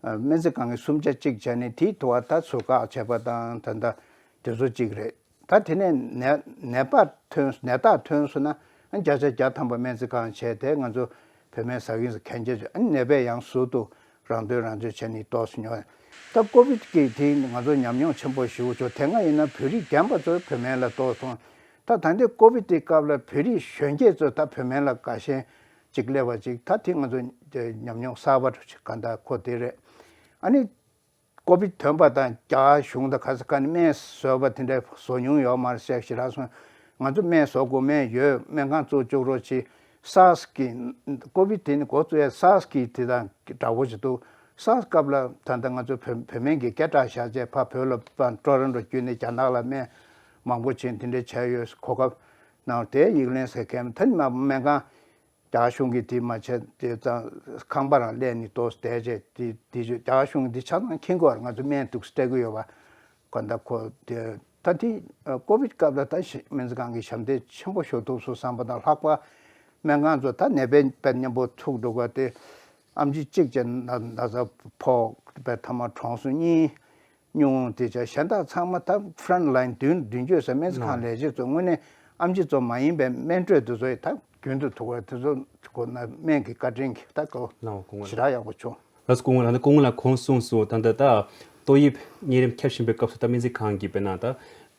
སྨན་རྩིས་ཁང་གི་གསུམ་ཆ་གཅིག་བྱས་ནས་དེའི་ཐོག་ད་ཟུར་བཀག་བྱས་པ་དང་ད་ལྟ་དེ་ཚོ་གཅིག་རེད། ད་དེ་ནས་ནད་ནད་པ་ཐོན་ནད་རྟགས་ཐོན་སོང་ན་བརྒྱ་ཆ་བརྒྱ་ཐམ་པ་སྨན་རྩིས་ཁང་བྱས་ཏེ་ང་ཚོ་བོད་སྨན་ཟ་གིན་ཟ་གན་རྒྱ་ནད་པས་ཡང་ཟུར་དུ་རང་འདོད་རང་སྤྱོད་བྱས་ནས་ཏོག་ཙམ་ཉོ། ད་ཀོ་བིད་ཀྱི་དེ་ང་ཚོ་ཉམས་མྱོང་ཆེན་པོ་ཞེ་པོ་ཅིག་དེ་སྔ་ཡིན་ན་བོད་རིགས་རྒན་པ་ཚོས་བོད་སྨན་ལ་ཏོག་ཙམ། ད་ད་ལྟའི་ཀོ་བིད་དེ་སྐབས་ལ་བོད་རིགས་གཞོན་སྐྱེས་ཚོས་ད་བོད་སྨན་ལ་དགའ་ཞེན་ཅིག་སླེབས་པ་ཅིག་ད་དེ་ང་ཚོ་ཉམས་མྱོང་གསར་པ་ཅིག་ག་འདྲ་ཁོ་དེ་རེད། ཨ་ནི་ཀོ་བིད་ཐོན་པ་དང་རྒྱ་གར་གཞུང་དང་ག་ས་ག་ནས་སྨན་བཟོས་པ་དེ་འདྲ་བཟོ་མྱོང་ཡོད་མ་རེད་ཟེར་ཞེ་དྲག་སོང་། ང་ཚོ་སྨན་བཟོ་དགོས་སྨན་ཡོད་སྨན་ཁང་བཙུགས་བཅུག་རོགས་གྱིས། སཱར་སི་གི་ཀོ་བིད་དེ་ནི་འགོ་བཙུགས་ཡས་སཱར་སི་གི་དེ་དང་འདྲ་བོ་ཞིག་འདུག་སཱར་སི་སྐབས་ལ་ད་ལྟ་ང་ཚོ་བོད་བོད་སྨན་གྱི་སྐད་གྲགས་བཞག་བྱས་ཕར་བོད་ལ་ཕར་ཊོ་རོན་ཊོ་བརྒྱུད་ནས་རྒྱ་ནག་ལ་སྨན་མང་པོ་བྱིན་དེ་འདྲ་བྱས་ཡོད། གོ་སྐབས་གནང་དེ་ཡིག་ལན་ཟེར་མཁན་ད་ནི་མ་སྨན་ཁང་རྒྱ་གཞུང་གིས་དེ་མ་བྱས་དེ་ཙང་ཁང་པ་རང་གླས་ནས་ཏོག་ཙམ་བསྡད་བྱས་དེ་དེ་རྒྱ་གཞུང་གིས་དེ་ཆ་ཚང་མཁྱེན་གྱི་ཡོད་རེད། ང་ཚོ་སྨན་འདུག་སྤྲད་ཀྱི་ཡོད་པ་ག་འདྲ་ཁོ་དེ་ད་དེ་ཀོ་བིད་སྐབས་ལ་ད་ཞི་སྨན་རྩིས་ཁང་གིས་ཞབས་འདེགས་ཆེན་པོ་ཞུ་ཐུབ་སོང་བསམ་པ་དང་ལྷག་པར་སྨན་ཁང་ཚོ་ད་ནད་པའི་དཔེ་མཉམ་པོ་ཚུགས་འགྲོ་ག་དེ་ཨམ་ཆི་གཅིག་བྱས་ན་ན་ཚ་ཕོག་པའི་ཐ་མ་གྲོངས་སོང་གཉིས། སྨྱོ་དེ་ཆ་གཞན་དག་ཚང་མ་ད་ཕ་རོན་ཊི་ལའིན་མདུན་མདུན་སྐྱོད་ས་སྨན་རྩིས་ཁང་ལས་བྱེད་ཚོ་དངོས་གནས་ཨམ་ཆི་ཚོ་མ་ཡིན་པའི་སྨན་སྤྲོད་དེ་ཚོ་ད་རྒྱུན་དུ་ཐུག་པ་དེ་ཚོ་སྐོར་ན་སྨན་གྱི་བཀའ་དྲིན་གྱི་ད་གོ་ལགས་སྐུ་ངོ་ཞེ་དྲག་ཡག་པོ་བྱུང་། ལགས་སོ་སྐུ་ངོ་ལགས། ད་སྐུ་ངོ་ལགས་གོང་གསུངས་སོང་། ད་ད་ད་ཏོག་དབྱིབས་གཉན་རིམས་ཁྱབ་བཞིན་པའི་སྐབས་སུ་ད་སྨན་རྩིས་ཁང་གིས་དཔེར་ན་ད་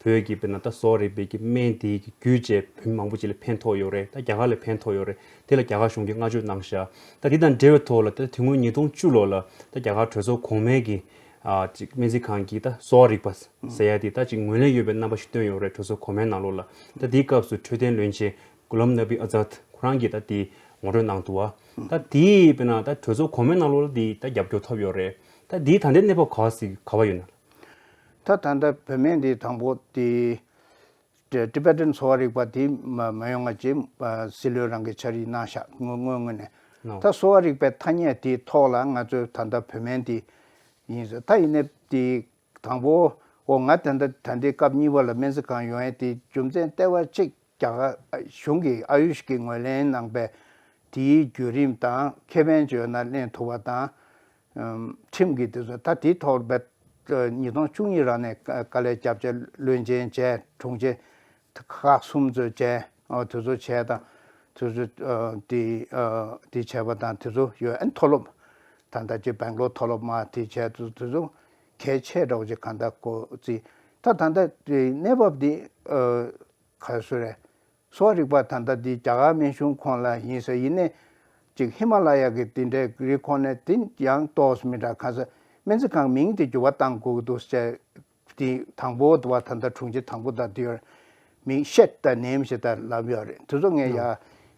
བོད་ཀྱི་དཔེར་ན་ད་གསོ་བ་རིག་པའི་གི་སྨན་དེ་གི་བརྒྱུད་བྱས་བོད་མི་མང་པོ་ཅིག་ལ་ཕན་ཐོགས་ཡོད་རེད། ད་རྒྱ་གར་ལ་ཕན་ཐོགས་ཡོད་རེད། དེ་ལ་རྒྱ་གར་གཞུང་གིས་བསྔགས་བརྗོད་གནང་ཤག་ད་དེ་དང་འབྲེལ་བའི་ཐོག་ལ་ད་དེ་སྔོན་ཉིས་སྟོང་བཅུ་ལོ་ལ་ད་རྒྱ་གར་གྲོས་ཚོགས་གོང་མའི་གི་ཨ་ཅིག་སྨན་རྩིས་ཁང་གི་ད་གསོ་བ་རིག་པ་ཟེར་ཡ་དེ་ད་ཅིག་ངོས་ལེན་ཡོད་པའི་རྣམ་པ་ཞིག་བཏོན་ཡོད་རེད། གྲོས་ཚོགས་གོང་མའི་ནང་ལོགས་ལ། ད་དེའི་སྐབས་སུ་འཕྲོད་བསྟེན་བློན་ཆེན་གུ་ལམ་ནབ་བི་ཨ་ཛད་ཁོ་རང་གིས་ད་དེ་ངོ་སྤྲོད་གནང་འདུག་བ། ད་དེ་དཔེར་ན་ད་གྲོས་ཚོགས་གོང་མའི་ནང་ལོགས་ལ་དེ་ད་རྒྱབ་སྐྱོར་ཐོབ་ཡོད་རེད། ད་དེའི་ད་ལྟའི་གནས་བབ་ག་ཟིག་ག་བ་ཡོད་ན། ད་ད་ལྟ་བོད་སྨན་དེ་དང་པོ་དེ། ཊི་ཊི་བེ་ཊན་གསོ་བ་རིག་པ་དེ་མ་མ་ཡོང་ང་ཅེས་སྲིད་བློན་རང་གིས་འཆར་གཞི་གནང་བཞག་སྔོན་སྔོན་སྔོན་ནས། ལགས། ད་གསོ་བ་རིག་པའི་ཐ་སྙད་དེའི་ཐོག་ལ་ང་ཚོས་ད་ལྟ་བོད་སྨན་དེ་ཡིན་ཟེར། ད་ཡིན་ནའི་དེ་དང་པོ་འོ་ང་ད་ལྟ་ད་ལྟའི་སྐབས་གཉིས་པ་ལ་སྨན་རྩིས་ཁང་ཡོང་ཡས་དེ་རྒྱུ་མཚན་ལྟེ་བ་གཅིག་རྒྱ་གར་གཞུང་གིས་ཨ་ཡུཤ་གི་ངོས་ལེན་གནང་པའི་དེའི་བརྒྱུད་རིམ་དང་ཁེ་ཕན་ཅིག་ཡོད་ན་ལེན་ཐུབ་པ་དང་། ཨམ། ཁྲིམས་ཀྱི་དེ་ཚོ་ད་དེའི་ཐོག་ལ་ཉིས་སྟོང་བཅུ་གཉིས་རང་ནས་དཀའ་ལས་བརྒྱབ་བྱས་བློན་ཆེན་བྱས་དྲུང་ཆེ་ཁག་གསུམ་ཚོ་བྱས་ཨོ་དེ་ཚོ་བྱས་དང་དེ་ཚོ་ཨ་དེ་ཨ་དེ་བྱས་པ་དང་དེ་ཚོ་ཡོད། ཨན་མཐོ་སློབ་ད་ལྟ་ཅིག་སྦེང་ལོར་མཐོ་སློབ་མ་དེ་བྱས་དེ་ཚོ་དེ་ཚོ་གལ་ཆེ་འདྲ་བོ་ཅིག་གང་ལྟར་གོ་རྩིས་ད་ད་ལྟ་དེ་གནས་བབ་དེ་ཨ། ག་སུ་རེད། གསོ་བ་རིག་པ་ད་ལྟ་འདི་རྒྱ་གར་སྨན་གཞུང་ཁོངས་ལ་ཡིན་ཟེར་ཡིན་ནའི། ཅིག་ཧི་མ་ལ་ཡ་གི་དེ་འདྲའི་རི་ཁོངས་ནས་དེ་ཡང་ཏོག་ཙམ་མི་འདྲ་ག་ས་སྨན་རྩིས་ཁང་མིང་དེ་འགྱུར་བ་གཏང་དགོས་ཀྱི་འདུག་ཟེར། དེ་དང་པོ་དུ་བ་ད་ལྟ་དྲུང་ཆེ་དང་པོ་དང་དེ་ཡོད་མིང་ཤེད་དང་ནེམ་ཞེས་ད་ལབ་ཡོད་རེད། དེ་ཚོ་ངས་ཡ་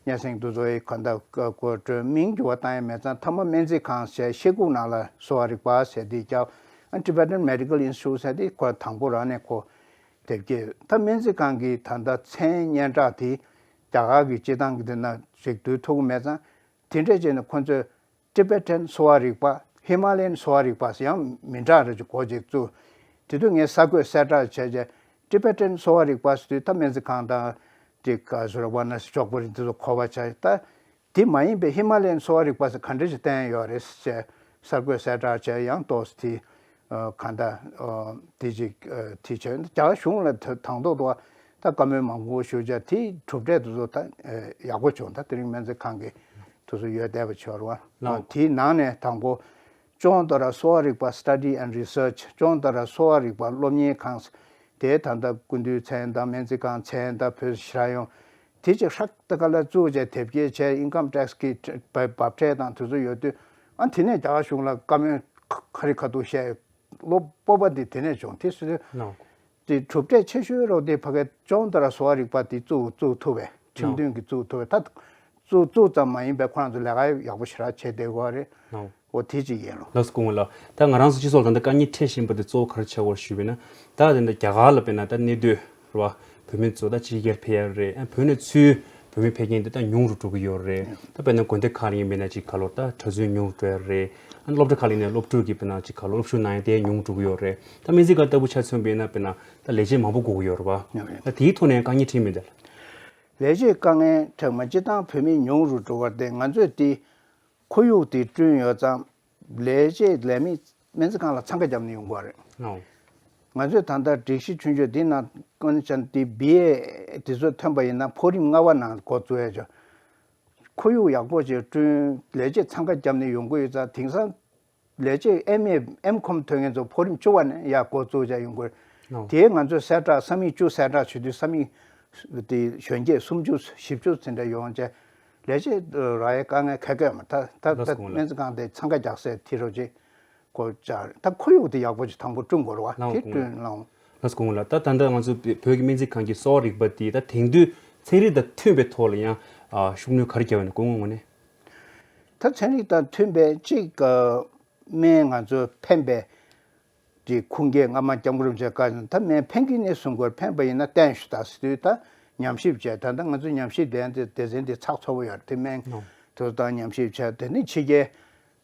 སྙན་སེང་དེ་ཚོ་ཡི་ག་འདྲ་གོ་སྤྲོད་མིང་འགྱུར་བ་བཏང་ཡ་མེད་ཙང་མཐའ་མ་སྨན་རྩིས་ཁང་ཟེར་ཤེལ་སྒོ་ནང་ལ་གསོ་བ་རིག་པ་ཟེར་དེ་རྒྱབ། ཨ་Tibetan Medical Institute ཟེར་དེ་ཁོ་དང་པོ་རང་ནས་ཁོ། དེབ་སྐྱེལ། ད་སྨན་རྩིས་ཁང་གི་ད་ལྟ་མཚན་སྙན་གྲགས་དེ་རྒྱ་གར་གྱི་སྤྱི་བཏང་གི་དེ་ན་ཞིག་བསྡུ་ཐུབ་ཀྱི་མེད་ཙང་། དེ་འདྲས་བྱས་ནས་ཁོ་ཚོས་Tibetan གསོ་བ་རིག་པ། Himalayan གསོ་བ་རིག་པ་ཟེར་ཡང་མི་འདྲ་རེ་ཅིག་གོ་ཅིག་བཙུགས། དེ་དུས་ངས་གསར་འགོད་གསལ་བསྒྲགས་བྱས་རྗེས་Tibetan གསོ་བ་རིག་པ་ཟེར་དུས་ད་སྨན་རྩིས་ཁང་དང་དེ་ག་ཟེར་བ་ན་ཞོགས་པ་རིག་དེ་ཚོ་གོ་བ་ཆགས། ད་དེ་མ་ཡིན་པའི་ཧི་མ་ལ་ཡན་གསོ་བ་རིག་པ་ཟེར་ག་འདྲ་ཞིག་བསྟན་ཡོད་རེད་ཟེར་གསར་འགོད་གསལ་བསྒྲགས་བྱས། ཡང་ཏོག་ཙམ་དེ་གང་ལྟར་དེ་ཅིག་དེ་བྱས། རྒྱ་གར་གཞུང་ལ་དང་ཐོག་ཏུ་ད་བཀའ་མོལ་མང་པོ་ཞུ་བྱས་དེའི་གྲུབ་འབྲས་དེ་ཚོ་ད་ཡག་པོ་བྱུང་། ད་དེ་རིང་སྨན་རྩིས་ཁང་གི་དེ་ཚོ་ཡོད་བསྡད་པ་ཆོག་རེད་བ། དེའི་ནང་ནས་དང་པོ་ཅོང་ཏ་ར་གསོ་བ་རིག་པ་Study and Research ཅོང་ཏ་ར་གསོ་བ་རིག་པ་སློབ་གཉེར་ཁང་། དེའི་ད་ལྟ་སྐུ་མདུན་མཚན་དང་སྨན་རྩིས་ཁང་མཚན་དང་བོད་ཞི་ར་ཡོང་དེ་ཅིག་ཧྲག་ཏུ་ཀ་ལ་བཙུགས་བྱས་དེབ་སྐྱེལ་བྱས་ཨིན་ཀམ་ཊེག་སི་གི་འབབ་ཁྲལ་དང་དེ་ཚོ་ཡོད་དུས། ཨ་དེ་ནས་རྒྱ་གར་གཞུང་ལ་བཀའ་མོལ་ཁ་རི་ཁ་ཐུག་བཤད། བློ་སྤོབས་པ་འདི་དེ་ནས་བྱུང་། དེ་སྲིད་དུས་དེ་གྲུབ་འབྲས་ཆེ་ཤོས་རོགས་དེ་ཕ་གི་ཅོང་ཏ་ར་གསོ་བ་རིག་པ་དེ་བཙུགས་བཙུགས་ཐུབ་པས། ཁྲིམས་མཐུན་གྱི་བཙུགས་ཐུབ་པས། ད་བཙུགས་བཙུགས་ཙམ་མ་ཡིན་པའི་ཁོ་རང་ཚོ་ལས་ཀ་ཡག་པོ་ཞེ་དྲག་བྱས་བསྡད་ཡོད་རེད། འོ་དེ་གཅིག་ཡིན་རོགས། ལགས་སོ་སྐུ་ངོ་ལགས། ད་ང་རང་ཚོ་སྤྱི་ཚོགས་ལ་ད་ལྟ་དཀའ་ངལ་འཕྲད་བཞིན་པ་དེ་གཙོ་བོ་ག་རེ་ཆགས་ཡོད་ཞུས་པ་ཡིན་ན། ད་དེ་འདྲ་རྒྱ་གར་ལ་དཔེར་ན་ད་གནས་སྡོད་རེད་བ། བོད་མི་ཚོ་ད་ཕྱི་རྒྱལ་ཕེབས་ཡ་རེད། ཨ་བོད་ནས་ཚུར་བོད་མི་ཕེབས་མཁན་དེ་ད་ཉུང་རུ་འགྲོ་གི་ཡོད་རེད། ད་དཔེར་ན་དགོན་སྡེ་ཁག་ལ་ཡིན་པ་ཡིན་ན་ཅིག་ག་ལོར་ད་གྲྭ་བཙུན་ཉུང་རུ་འགྲོ་ཡ་རེད། ཨ་སློབ་གྲྭ་ཁག་ལ་ཡིན་ན་སློབ་ཕྲུག་གི་དཔེར་ན་ཅིག་ག་ལོར་སློབ་ཞུགས་གནང་ཡ་དེ་ཉུང་རུ་འགྲོ་གི་ཡོད་རེད། ད་སྨན་རྩིས་ཁང་ལྟ་བུ་ཆ་མཚོན་པ་ཡིན་ན་དཔེར་ན་ད་ལས་བྱེད་མང་པོ་དགོས་ཀྱི་ཡོད་རེད་བ། ད་དེའི་ཐོག་ནས་དཀའ་ངལ་འཕྲད་མེད་དེ། ལས་བྱེད་དཀའ་ངལ་འཕྲད་མ་སྤྱི་བཏང་བོད་མི་ཉུང་རུ་འགྲོ་བར་བརྟེན་ང་ཚོས་དེ་ཁོར་ཡུག་དེ་བསྐྲུན་ཡོད་ཙང་། ལས་བྱེད་ལས་མི་སྨན་རྩིས་ཁང་ལ་འཚང་ཁ་བརྒྱབ་ནས་ཡོང་གི་ཡོད་རེད། ཨོ། ང་ཚོས་ད་ལྟ་སྒྲིག་གཞི་ཆུང་ཆུང་འདི་ནང་ཀོན་ཆན་འདི་བི་ཨེ་དེ་ཚོ་ཐོན་པ་ཡིན་ན་ཕོགས་རིམ་ལྔ་པ་ནང་འགོ་བཙུགས་ཡ་ཆོག་ཁོར་ཡུག་ཡག་པོ་ཅིག་བསྐྲུན། ལས་བྱེད་འཚང་ཁ་བརྒྱབ་ནས་ཡོང་གི་ཡོད་ཙང་དེང་སང་ལས་བྱེད་ཨེམ་ཨེ་ཨེམ་ཁོམ་ཐོན་མཁན་ཚོ་ཕོགས་རིམ་བཅུ་པ་ནས་ཡར་འགོ་བཙུགས་བྱས་ཡོང་གི་ཡོད། ཨོ། དེ་ང་ཚོས་གསལ་བསྒྲགས་ས་མིག་བཅུ་གསལ་བསྒྲགས་བྱེད་དུས་ས་མིག་དེ་གཞོན་སྐྱེས་སུམ་ཅུ་བཞི་བཅུ་ཟིན་འདྲ་ཡོང་བྱས་ལས་བྱེད་རག་ཡའི་དཀའ་ངལ་ག་གེ་མ། ད་ད་ལགས་སོ། ད་སྨན་རྩིས་ཁང་དེ་འཚང་ཁ་རྒྱག་སའི་དེ་རོ་ཅིག་གོ་ཅག་ད་ཁོར་ཡུག་དེ་ཡག་པོ་ཅིག་དང་པོ་བསྐྲུན་དགོས་རེད་བ། ལགས་དེ་སོ། བསྐྲུན་ལང་། ལགས་སོ། ལགས་སོ། ད་ད་ལྟ་ང་ཚོ་བོད་ཀྱི་སྨན་རྩིས་ཁང་གི་གསོ་བ་རིག་པ་དེ་ད་དེང་དུས་ཚན་རིག་དང་མཐུན་པའི་ཐོག་ལ་ཡང་ཨ་ཤུགས་སྣོན་ག་རེ་བརྒྱབ་ཡོད་ན་སྐུ་ངོ་ངོས་ནས། ད་ཚན་རིག་དང་མཐུན་པའི་གཅིག་ཨ་སྨན་ང་ཚོ་ཕན་པའི་དེ་ཁུངས་སྐྱེལ་སྔ་མ་སྐྱབས་མགོན་རིན་པོ་ཆེ་བཀའ་ད་སྨན་ཕན་གྱི་ནི་གསུང་དགོས། ཕན་པ་ཡིན་ན་བསྟན་ཞུ་ད་ཟེར་དུས་ད་ཉམས་ཞིབ་བྱས། ད་ལྟ་ང་ཚོ་ཉམས་ཞིབ་ལྡན་དེ་སྡེ་ཚན་དེ་ཚགས་ཚུད་པོ་ཡོད་རེད། དེ་སྨན་ཨོ། དེ་ཚོ་ད་ཉམས་ཞིབ་བྱས། དེ་ནི་ཕྱི་རྒྱལ་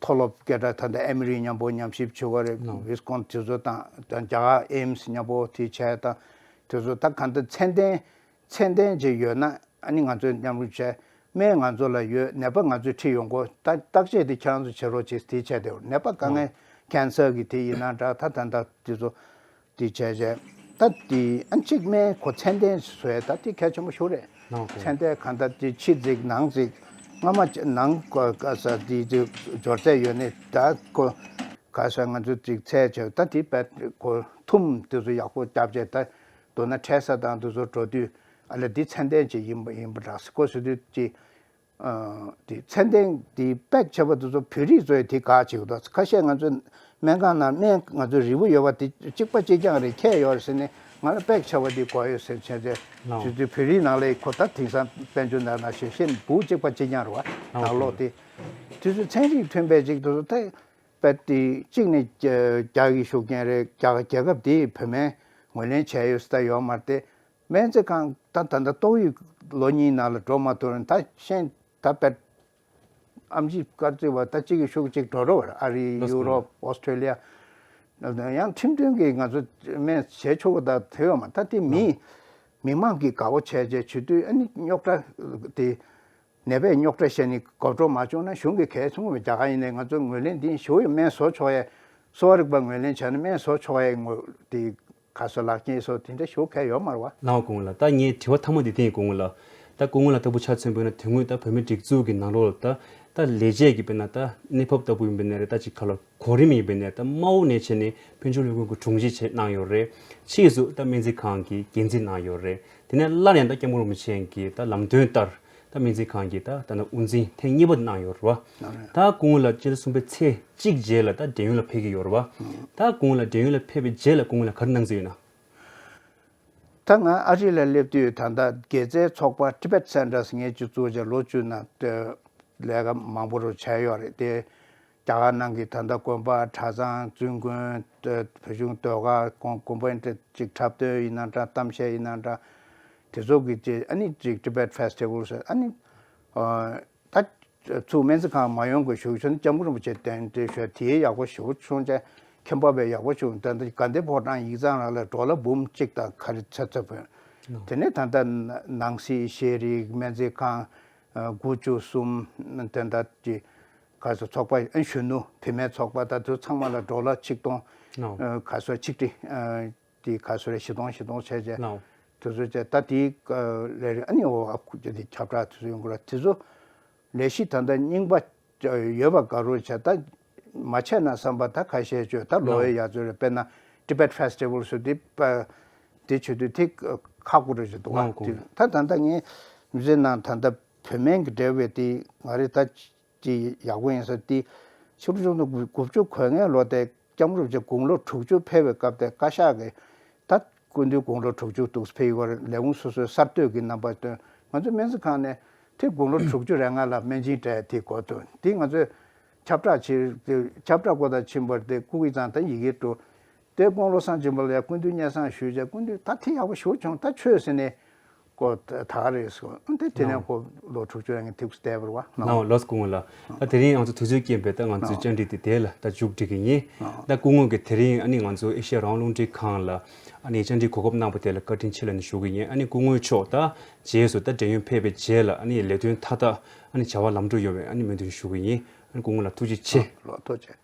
མཐོ་སློབ་སྐད་གྲགས་ད་ལྟ་ཨེ་མི་རི་མཉམ་པོ་ཉམས་ཞིབ་བྱེད་པ་རེད། ཨོ། ཝིས་ཀོན་དེ་ཚོ་དང་ད་རྒྱ་གར་ཨེམ་སི་མཉམ་པོ་དེ་བྱས། ད་དེ་ཚོ་ད་གང་ལྟར་ཚད་ལྡན་ཚད་ལྡན་ཅིག་ཡོད་ན་ཨ་ནི་ང་ཚོས་མཉམ་རུབ་བྱས། སྨན་ང་ཚོ་ལ་ཡོད། ནད་པ་ང་ཚོས་ཁྲིད་ཡོང་དགོས། ད་བརྟག་དཔྱད་དེ་ཁྱེད་རང་ཚོ་བྱེད་རོགས་བྱེད་དེ་བྱས་ཏེ་ནད་པ་དཀའ་ངལ་ཨོ། ཁེན་སར་གི་དེ་ཡིན་ན་འདྲ། ད་ད་ད་དེ་ཚོ་དེ་བྱས་བྱས་ད་དེ་ཨ་གཅིག་སྨན་ཁོ་ཚད་ལྡན་བཟོས་ད་དེ་གལ་ཆེན་པོ་ཞིག་རེད། ཨོ། ཚད་ལྡན་གང་ལྟར་དེ་ཕྱི་གཟིགས་ནང་གཟིགས་སྔ་མ་ནང་ག་ས་དེ་དེ་སྦྱོར་ཚད་ཡོད་ནི་ད་ཁོ་ག་ས་ང་ཚོ་ཅིག་ཚད་བྱས་ད་དེ་བས་ཁོ་ཐུམ་དེ་ཚོ་ཡག་པོ་བརྒྱབ་བྱས་ད་མདོར་ན་འཕྲལ་སེལ་དང་དེ་ཚོ་འགྲོ་དུས་ཨ་ལ་འདི་ཚད་ལྡན་ཅིག་ཡིན་པ་ཡིན་པ་འདྲ་སྐོར་ཟེར་དུས་ཀྱི་ཨ་དེ་ཚད་ལྡན་དེ་པེག་བྱས་པ་དེ་ཚོ་བོད་རིགས་ཚོས་དེ་དགའ་བྱེད་ཀྱི་འདུག་ཁ་ཤས་ང་ཚོ་སྨན་ཁང་ནང་སྨན་ང་ཚོ་རིལ་བུ་ཡོད་པ་དེ་གཅིག་པ་གཅིག་རྐྱང་རེད། ཁྱད་ཡོད་རེད་ཟེར་ནས་ང་ལ་པེག་བྱས་པ་དེ་དགོས་ཡོད་ཟེར་བྱས་ཏེ་ལའོ། དུས་ཚོད་བོད་རིགས་ནང་ལ་ཁོ་ད་དེང་སང་དཔལ་འབྱོར་ནང་ན་ཞེ་ཤེས་འབུ་གཅིག་པ་གཅིག་རྐྱང་རེད་བ། ལའོ། ནང་ལོག་དེ་དུས་ཚོད་ཚན་རིག་མཐུན་པའི་ཅིག་དེ་ཚོ་ད་པེག་དེ་གཅིག་ནས་རྒྱ་ཡི་ཤུགས་རྐྱེན་རེད། རྒྱ་རྒྱལ་ཁབ་དེས་བོད་སྨན་ངོས་ལེན་བྱས་ཡོད་ས་ད་ཡོད་མ་རེད་དེ། སྨན་རྩིས་ཁང་ད་ད་ལྟ་ཏོག་དབྱིབས་ལོ་གཉིས་ནང་ལ་འགྲོ་མ་ཐུབ་ན་ད་ཤེས་ད་པད་ཨམ་ཆི་སྐར་རྩིས་པ་ད་གཅིག་གི་ཤུགས་གཅིག་འགྲོ་རོགས་ཨ་རི་ལགས་སོ། ཡུ་རོབ་ཨོ་སི་ཀྲེ་ལི་ཡ། ཡང་ཁྲིམས་མཐུན་གྱི་ང་ཚོ་སྨན་བྱེད་ཆོག་གི་ད་དེ་ཡོད་མ་ད་དེ་མི་ལགས། མི་མང་གི་དགའ་བོ་བྱས་བྱས་བྱེད་དུས་ཨ་ནི་རྙོག་དྲ་དེ་ནད་པས་རྙོག་དྲ་བཤད་ནས་གོ་བསྡུར་མ་བྱུང་ན་གཞུང་གི་གལ་ཆུང་བའི་རྒྱ་གར་ཡིན་ནའི་ང་ཚོ་ངོས་ལེན་འདི་ཞུ་ཡི་སྨན་བཟོ་ཆོག་ཡས་གསོ་བ་རིག་པ་ངོས་ལེན་བྱས་ན་སྨན་བཟོ་ཆོག་ཡས་ངོ་དེ། ག་སོ་ལག་རྐྱེན་སོགས་དེ་འདྲ་ཞུ་གལ་ཡོད་མ་རེད་བ། ལགས་སྐུ་ངོ་ལགས། ད་ངའི་དྲི་བ་མཐའ་མ་འདི་དེ་ཡིན་སྐུ་ངོ་ལགས། ད་སྐུ་ངོ་ལགས་ལྟ་བུ་ཆ་མཚོན་པ་ཡིན་ན་དོན་དངོས་ད་བོད་མིའི་སྒྲིག་འཛུགས་ཀྱི་ནང་ལོགས་ལ་ད་ད་ལས་བྱེད་ཀྱི་དཔེར་ན་ད་གནས་བབ་ལྟ་བུ་ཡིན་པ་ནས་རེད། ད་ཅིག་ག་ལ་གོ་རིམ་ཡིན་པ་ནས་ད་དམའ་བོ་ནས་བྱས་ནས་དཔལ་འབྱོར་ལས་ཁུངས་ཀྱི་དྲུང་ཆེ་བྱས་གནང་ཡོད་རེད། ཕྱིས་སུ་ད་སྨན་རྩིས་ཁང་གི་འགན་འཛིན་གནང་ཡོད་རེད། དེ་ནས་སླར་ཡང་ད་སྐྱབས་མགོན་རིན་པོ་ཆེ་གི་ད་ལམ་སྟོན་ལྟར་ད་སྨན་རྩིས་ཁང་གི་ད་ད་ད་དབུ་འཛིན་ཐེངས་གཉིས་པ་གནང་ཡོད་རེད་བ། ད་སྐུ་ངོ་ལགས་སྤྱི་ཟླ་གསུམ་པའི་ཚེས་གཅིག་རྗེས་ལ་ད་བགྲེས་ཡོལ་ལ་ཕེབས་ཀྱི་ཡོད་རེད་བ། ད་སྐུ་ངོ་ལགས་བགྲེས་ཡོལ་ལ་ཕེབས་པའི་རྗེས་ལ་སྐུ་ངོ་ལགས་ག་རེ་གནང་རྩིས་ཡོད་ན། ད་ང་ཨ་རི་ལ་སླེབས་དུས་ད་ལྟ་དགེ་རྩའི་ཚོགས་པ་Tibet Centers ངས་ཅིག་བཙུགས་བྱས་ལོ་བཅུ་ནང་ལས་ཀ་མང་པོ་རུ་བྱས་ཡོད་རེད་དེ། རྒྱ་གར་ནང་གི་ད་ལྟ་དགོན་པ་གྲྭ་ཚང་བཙུན་དགོན་བོད་གཞུང་ཟློས་གར་དགོན་དགོན་པ་འདྲ་ཅིག་འཁྲབ་སྟོན་ཡིན་ན་འདྲ་གཏམ་བཤད་ཡིན་ན་འདྲ་དེ་ཚོ་གི་ཅིག་ཨ་ནི་ཅིག་Tibet Festival ཟེར་ཨ་ནི། ད་ཚུར་སྨན་རྩིས་ཁང་མ་ཡོང་དགོས་ཞུ་ཆོག་ན་སྐྱབས་མགོན་རིན་པོ་ཆེ་གདན་འདྲེན་ཞུས་དེའི་ཡག་པོ་ཞུ་བྱུང་བྱས་མཁན་པོ་བས་ཡག་པོ་བྱུང་། ད་ལྟ་དགའ་ལྡན་ཕོ་བྲང་ཡིག་ཚང་ནང་ལ་ཌོ་ལར་འབུམ་གཅིག་དང་ཁ་རི་ཚ་ཚ་བུན། དེ་ནས་ད་ལྟ་ནང་སྲིད་ཤེས་རིག་སྨན་རྩིས་ཁང་དགུ་བཅུ་གསུམ་དེ་འདྲ་གི་ག་ཚོད་ཚོགས་པ་གཞོན་ནུ་བུད་མེད་ཚོགས་པ་ད་དུ་ཚང་མ་ལ་ཌོ་ལར་ཆིག་སྟོང་ག་ཚོད་ཆིག་ཁྲི་དེ་ག་ཚོད་རེད་བཞི་སྟོང་བཞི་སྟོང་བྱས་བྱས་དེ་ཚོ་བྱས་ད་དེའི་ལས་རིགས་ཨ་ནི་འོ་ཨ་ཁུ་ཅེ་དེ་ཁྱབ་བསྒྲགས་དེ་ཚོ་ཡོང་གི་ར་དེ་ཚོ། ལས་གཞི་ད་ལྟ་རྙིང་པ་ཡོད་པ་དགའ་རོགས་བྱས། ད་མ་བྱས་ན་བསམ་པ་ད་ཁ་ཤས་བྱོས་ད་ལོ་ཡ་ཡ་ཚོད་རེད། དཔེར་ན་Tibet Festival སུ་དེ་དེ་བྱེད་དུས་དེ་ཁག་པོ་རེད་ཅེས་འདུག་བ། ད་ད་ལྟ་ངས་མི་ཚེ་ནང་ད་ལྟ་བོད་སྨན་གྱི་འབྲེལ་བའི་དེ་ང་རེ་ད་ཅི་ཡག་པོ་ཡིན་ས་དེ་ཕྱི་ལོ་ཆིག་སྟོང་དགུ་བཅུ་གོ་ལྔའི་ལོ་དེ། སྐྱབས་མགོན་རིན་པོ་ཆེ་དགུང་ལོ་དྲུག་ཅུ་ཕེབས་པའི་སྐབས་དེ་བཀའ་ཤག་གིས་ད་སྐུ་མདུན་དགུང་ལོ་དྲུག་ཅུ་འདུག་ཕེབས་ཡོད་རེད། ལས་ཁུངས་སོ་སོའི་གསར་གཏོད་ཀྱི་རྣམ་པ་སྟོན། ང་ཚོ་སྨན་རྩིས་ཁང་ནས་དེ་དགུང་ལོ་དྲུག་ཅུ་རེ་ལྔ་ལ་སྨན་སྦྱིན་སྤྲད་དེ་འགོ་ཐོན་དེ་ང་ཚོས་ཁྱབ་བསྒྲགས་བྱེད་ཁྱབ་བསྒྲགས་སྐོར་དང་ཕྱིན་པར་དེ་སྐུ་གི་ཙང་ད་ཡི་གེ་འགྲོ། དེ་དགུང་ལོ་སང་སྦྱིན་པ་ལ་ཡ་སྐུ་མདུན་སྙན་སེང་ཞུས་བྱས་སྐུ་མདུན་ད་དེ་ཡག་པོ་ཞུ་བྱུང་ད་ཆོས་ཟེར་ནས། ཀོ་ད་ག་རེད་ཟེར། ཨ་དེ་དེ་ནས་ཁོ་ལོ་དྲུག་ཅུ་ཡང་ཐིགས་བསྡད་པར་བ། ནའོ་ལགས་སོ་སྐུ་ངོ་ལགས། ད་དེ་རིང་ང་ཚོ་དུས་ཚོད་རྐྱེན་པས་ད་ང་ཚོའི་བཅར་འདྲི་དེ་དེ་ལ་ད་མཇུག་སྒྲིལ་གི་ཡིན། ད་སྐུ་ངོ་གིས་དེ་རིང་ཨ་ནི་ང་ཚོ་ཨེ་ཤ་ཡ་རང་དབང་རླུང་འཕྲིན་ཁང་ལ་ཨ་ནི་བཅར་འདྲི་གོ་སྐབས་གནང་བ་དེ་ལ་བཀའ་དྲིན་ཆེ་ལབ་ནས་ཞུ་གི་ཡིན། ཨ་ནི་སྐུ་ངོ་མཆོག་ད་རྗེས་སུ་ད་བགྲེས་ཡོལ་ཕེབས་པའི་རྗེས་ལ་ཨ་ནི་ལས་དོན་མཐའ་དག་ཨ་ནི་བྱ་བ་ལམ་འགྲོ་ཡོང་བའི་ཨ་ནི་སྨོན་འདུན་ཞུ་གི་ཡིན། ཨ་ནི་སྐུ་ངོ་ལགས་ཐུགས་རྗེ་ཆེ། ལགས་ཐུགས་རྗེ་ཆེ།